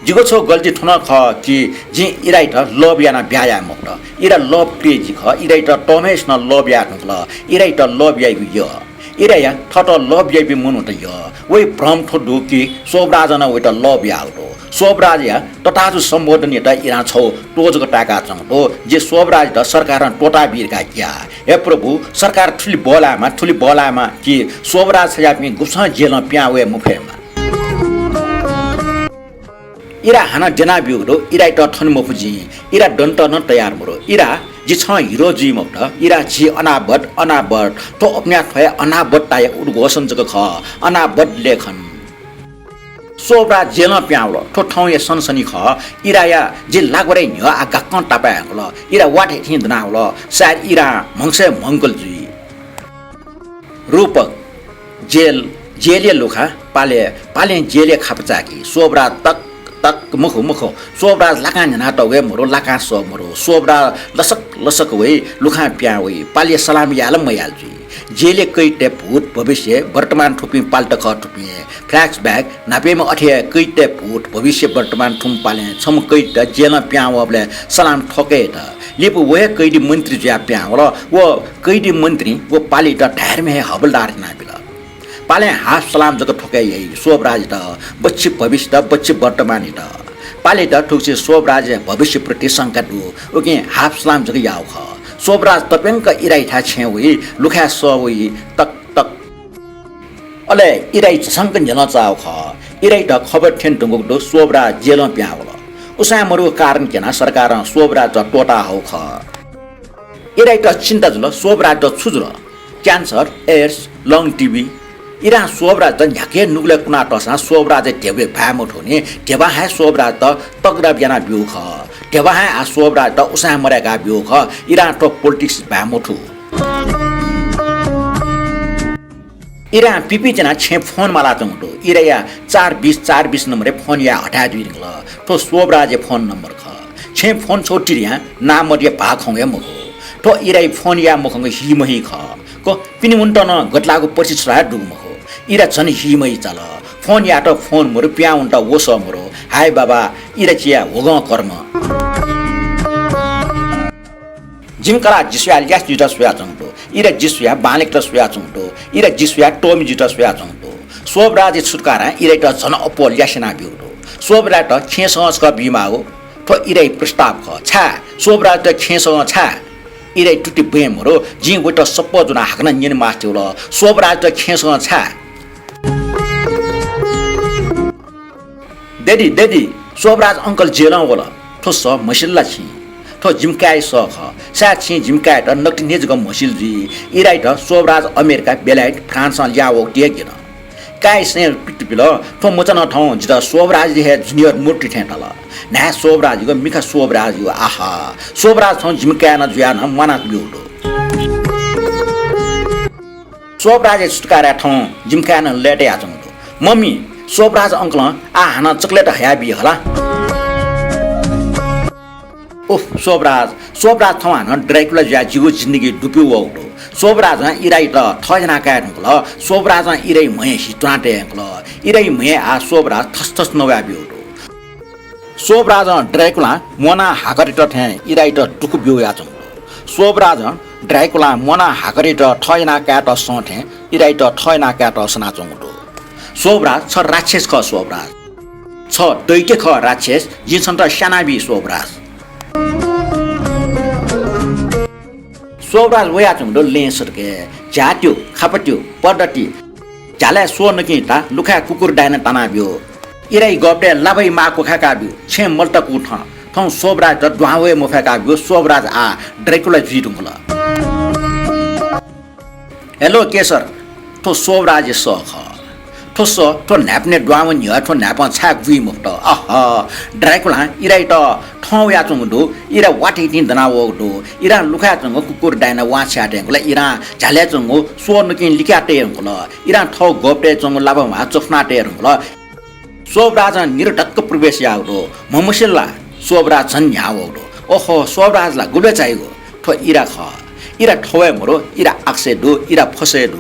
जिगु छगू गल्ती थ्व नं खः कि जिं इरायात love यानाः ब्याहा याये मफुत। इरा love crazy खः, इरायात तःम्हय्सिनं love याये धुंकल। इरायात love याइगु यः। इराया थःत love याइपिं मनूत यः। वइ भ्रम थ्व दु कि शोभराजं नं वइत love याःगु दु। शोभराजया तताजु सम्बोधनयात इरां छगू त्वः जक ताय्काच्वंगु दु। जि शोभराजयात सरकारं त्वःताबी धकाः ग्याः। हे प्रभु, सरकार थुलि बल्लायेमा, थुलि बल्लायेमा कि शोभराज थज्याःपिं गुब्सं जेलं पिहां वये मफयेमा। इरा हानं द्यनाब्यूगु दु, इरायात थने मफु जिं। इरा दनेत नं तयार मरु। इरा, जि छं hero जुइ मफुत। इरा, झी अनावद्ध, अनावद्ध। थ्व उपन्यास थ्व हे अनावद्धताया उद्घोषण जक खः। अनावद्ध लेखन। शोभराज जेलं पिहां वल। थ्व थौंया सनसनी खः। इराया जि लागभरय् न्ह्यः आः गाक्कं तापाय् हय्कल। इरा वाथें थें दनावल। सायद इरां म्हगसय् म्हगंकल जुइ। रूपक, जेल, जेलया लुखा, पाले, पालें जेलया खापा चाय्की। शोभराज तक तक मखु, मखु। शोभराज लाकां न्ह्यानातःगु हे मरु, लाकां सः मरु। शोभराज लसक लसक वइ, लुखां पिहां वइ। पालया सलाम याये ला मयाये जुइ। जेलय् कैदतय् भूत भविष्य वर्तमान थुपिं पालेत खः थुपिं हे। Flashback, न्हापांम्ह अथे हे कैदतय् भूत भविष्य वर्तमान थुम्ह पालें छम्ह कैदीत जेलं पिहां वःबलय् सलाम थ्व कैदीत। लिपा व हे कैदी मन्त्री जुयाः पिहां वल। व कैदी मन्त्रीं व पालेयात धायेधुन हे हवलदार यानाबिल। पालें हाफ सलाम जक थ्व कैदीं याइ। शोभराजयात बच्छि भविष्यत, बच्छि वर्तमानयात। पालेयात थुगुसी शोभराजया भविष्यप्रति शंका दु। उकिं हाफ सलाम जक याःगु खः। शोभराज तप्यंक इरायाथाय् छेँय् वइ, लुखाय् सः वइ, तक तक। अले इराइ झसंक न्ह्यलं चाःगु खः। इरायात खबर थ्यने धुंकूगु दु, शोभराज जेलं पिहां वल। उसाँय् मरुगु कारण क्यनाः सरकारं शोभराजयात त्वःताहःगु खः। इरायात चिन्ता जुल, शोभराजयात छु जुल? Cancer, AIDS, lung, TB। इरां शोभराजयात न्ह्याके नुगलय् कुनातःसां शोभराजया ध्यबा हे बाये मथूनि। ध्यबां हे शोभराजयात तगडा यानाः ब्यूगु खः। ध्यबां हे आः शोभराजयात उसाँय् मदय्काः ब्यूगु खः। इरां थ्व politics बाये मथू। इरां पिपित्यानाः छेँय् फोन मालाच्वंगु दु। इराया चार बिस चार बिस नम्बरय् फोन याये हथाय् जुइ धुंकल। थ्व शोभराजया फोन नम्बर खः। छेँय् फोन छगू तिरियां नां मदया भाः खंगु हे मखु। थ्व इराइ फोन याये मखंगु हीमही खः। क पिने वनेत नं गथे लाःगु परिस्थिति हे दुगु मखु। इरा झन हीमही चाल। फोन यायेत फोन मरु, पिहां वनेत वसः मरु। हाय बाबा, इरा चिया होगं कर्म। जिमि कलाः जि स्वयाः ल्यासे जुइत स्वयाच्वंगु दु। इरा जि स्वयाः बांलाकेत स्वयाच्वंगु दु। इरा जि स्वयाः तःमि जुइत स्वयाच्वंगु दु। शोभराजया छुत्कारां इरायात झन अप्वः ल्यासे यानाब्यूगु दु। शोभराजयात खेँसगं छकः बीमाःगु थ्व इराया प्रस्ताव खः। छाय्? शोभराजयात खेँसगं छाय्? इराया तुति बँय् मरु, जिं वयात सप्पः ज्वनाः हाकनं न्यने मास्ति वल। शोभराजयात खेँसगं छाय्? दय्‌धि, दय्‌धि, शोभराज uncle जेलं वल। थ्व सः म्हसिल ला छिं? थ्व जिमि काय्‌या सः खः। सायद छिं जिमि काय्‌यात नकतिनि हे जक म्हसिल जुइ। इरायात शोभराज अमेरिका, बेलायत, फ्रान्सं ल्याः वःगु ति हे ग्यन। काय् सय् पित बिल, थ्व मचानं थौं जितः शोभराजया हे junior मूर्ति थें ताल। न्हाय् शोभराजयागु, मिखा शोभराजयागु, आहा। शोभराज थौं जिमि काय् नं जुयाः नं म्वाना ब्यूगु दु। शोभराजया छुत्काराय् थौं जिमि काय् नं लय्‌तायाच्वंगु दु। मम्मी, शोभराज uncle-ं आः हानं chocolate हयाबी हला। उफ, शोभराज, शोभराज थौं हानं ड्राकुला जुयाः जिगु जिन्दगी दुब्यू वःगु दु। शोभराजं इरायात थः याना काये धुंकल। शोभराजं इराया म्हय् हि त्वना तये धुंकल। इराया म्हय् आः शोभराज थसथस नवाये ब्यूगु दु। शोभराजं ड्राकुलां मोना हाकरयात थें इरायात दुःख ब्यू वयाच्वंगु दु। शोभराजं ड्राकुलां मोना हाकरयात थः याना कायेत सं थें इरायात थः याना कायेत सनाच्वंगु दु। शोभराज, छ राक्षस खः शोभराज। छ दैत्य खः राक्षस, जिं छन्त स्यानाबी शोभराज। शोभराज वयाच्वंगु दु लँय् सडकय्। झ्याः त्यो, खापा त्यो, पर्दा ति। झ्यालय् स्वः नकिं ता, लुखाय् कुकुर डाइनो तानाब्यू। इराया गःपतय् लाभाइ माः क्वखाय्काब्यू। छेँय् मलता कु थन। थौं शोभराजयात दुहां वये मफय्काब्यू। शोभराज आः ड्राकुला जुइ धुंकल। Hello केसर, थ्व शोभराजया सः खः। थ्व सः, थ्व न्हाय्पनय् दुहां वने न्ह्यः थ्व न्हाय्पं छाय् गुइ मफुत? अह, ड्राकुलां इरायात थं वयाच्वंगु दु। इरा वाथय् तिं दना वःगु दु। इरां लुखाय् च्वंगु कुकुर डाइनो वां छ्याः तये धुंकल। इरां झ्यालय् च्वंगु स्वः नकिं लिकया तये धुंकल। इरां थःगु गःपतय् च्वंगु लाभा म्वाः चफुना तये धुंकल। शोभराजं निरधक्क प्रवेश याःगु दु। म्हमसिल ला, शोभराज झन न्ह्याः वःगु दु। ओहो, शोभराज ला गुबलय् झाइगु? थ्व इरा खः। इरा थवय् मरु, इरा आकाशय् दु, इरा फसय् दु।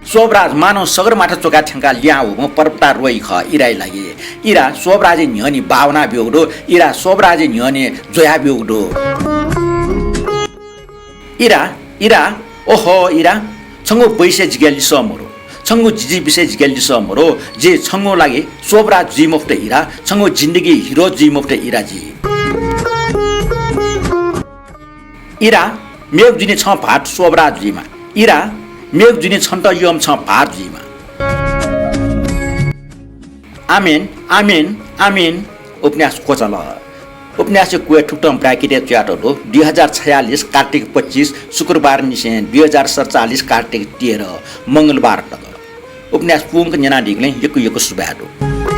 शोभराज मानव सगरमाथा च्वकाः थ्यंकाः लिहां वःम्ह पर्वतारोही खः इराया लागि। इरा शोभराजया न्ह्यःने बाः वना ब्यूगु दु, इरा शोभराजया न्ह्यःने ज्वया ब्यूगु दु। इरा, इरा, ओहो इरा, छंगु बैसय् जिके लिसः मरु, छंगु जिजि विषय जिके लिसः मरु। जि छंगु लागि शोभराज जुइ मफुत इरा, छंगु जिन्दगी हिरो जुइ मफुत इरा जि। इरा, मेगु दुने छं भाःत शोभराज जुइमा। इरा, मेगु दुने छन्त यःम्ह छं भाःत जुइमा। आमेन, आमेन, आमेन। उपन्यास क्वचाल। उपन्यासया क्वय् थुकथं bracket-य् च्वयातःगु दु, दुई हजार छयालिस कार्तिक पच्चिस शुक्रबारनिसें दुई हजार सतचालिस कार्तिक तेह्र मंगलबार तक। उपन्यास पूवंक न्यनादीगुलिं यक्व यक्व सुभाय् दु।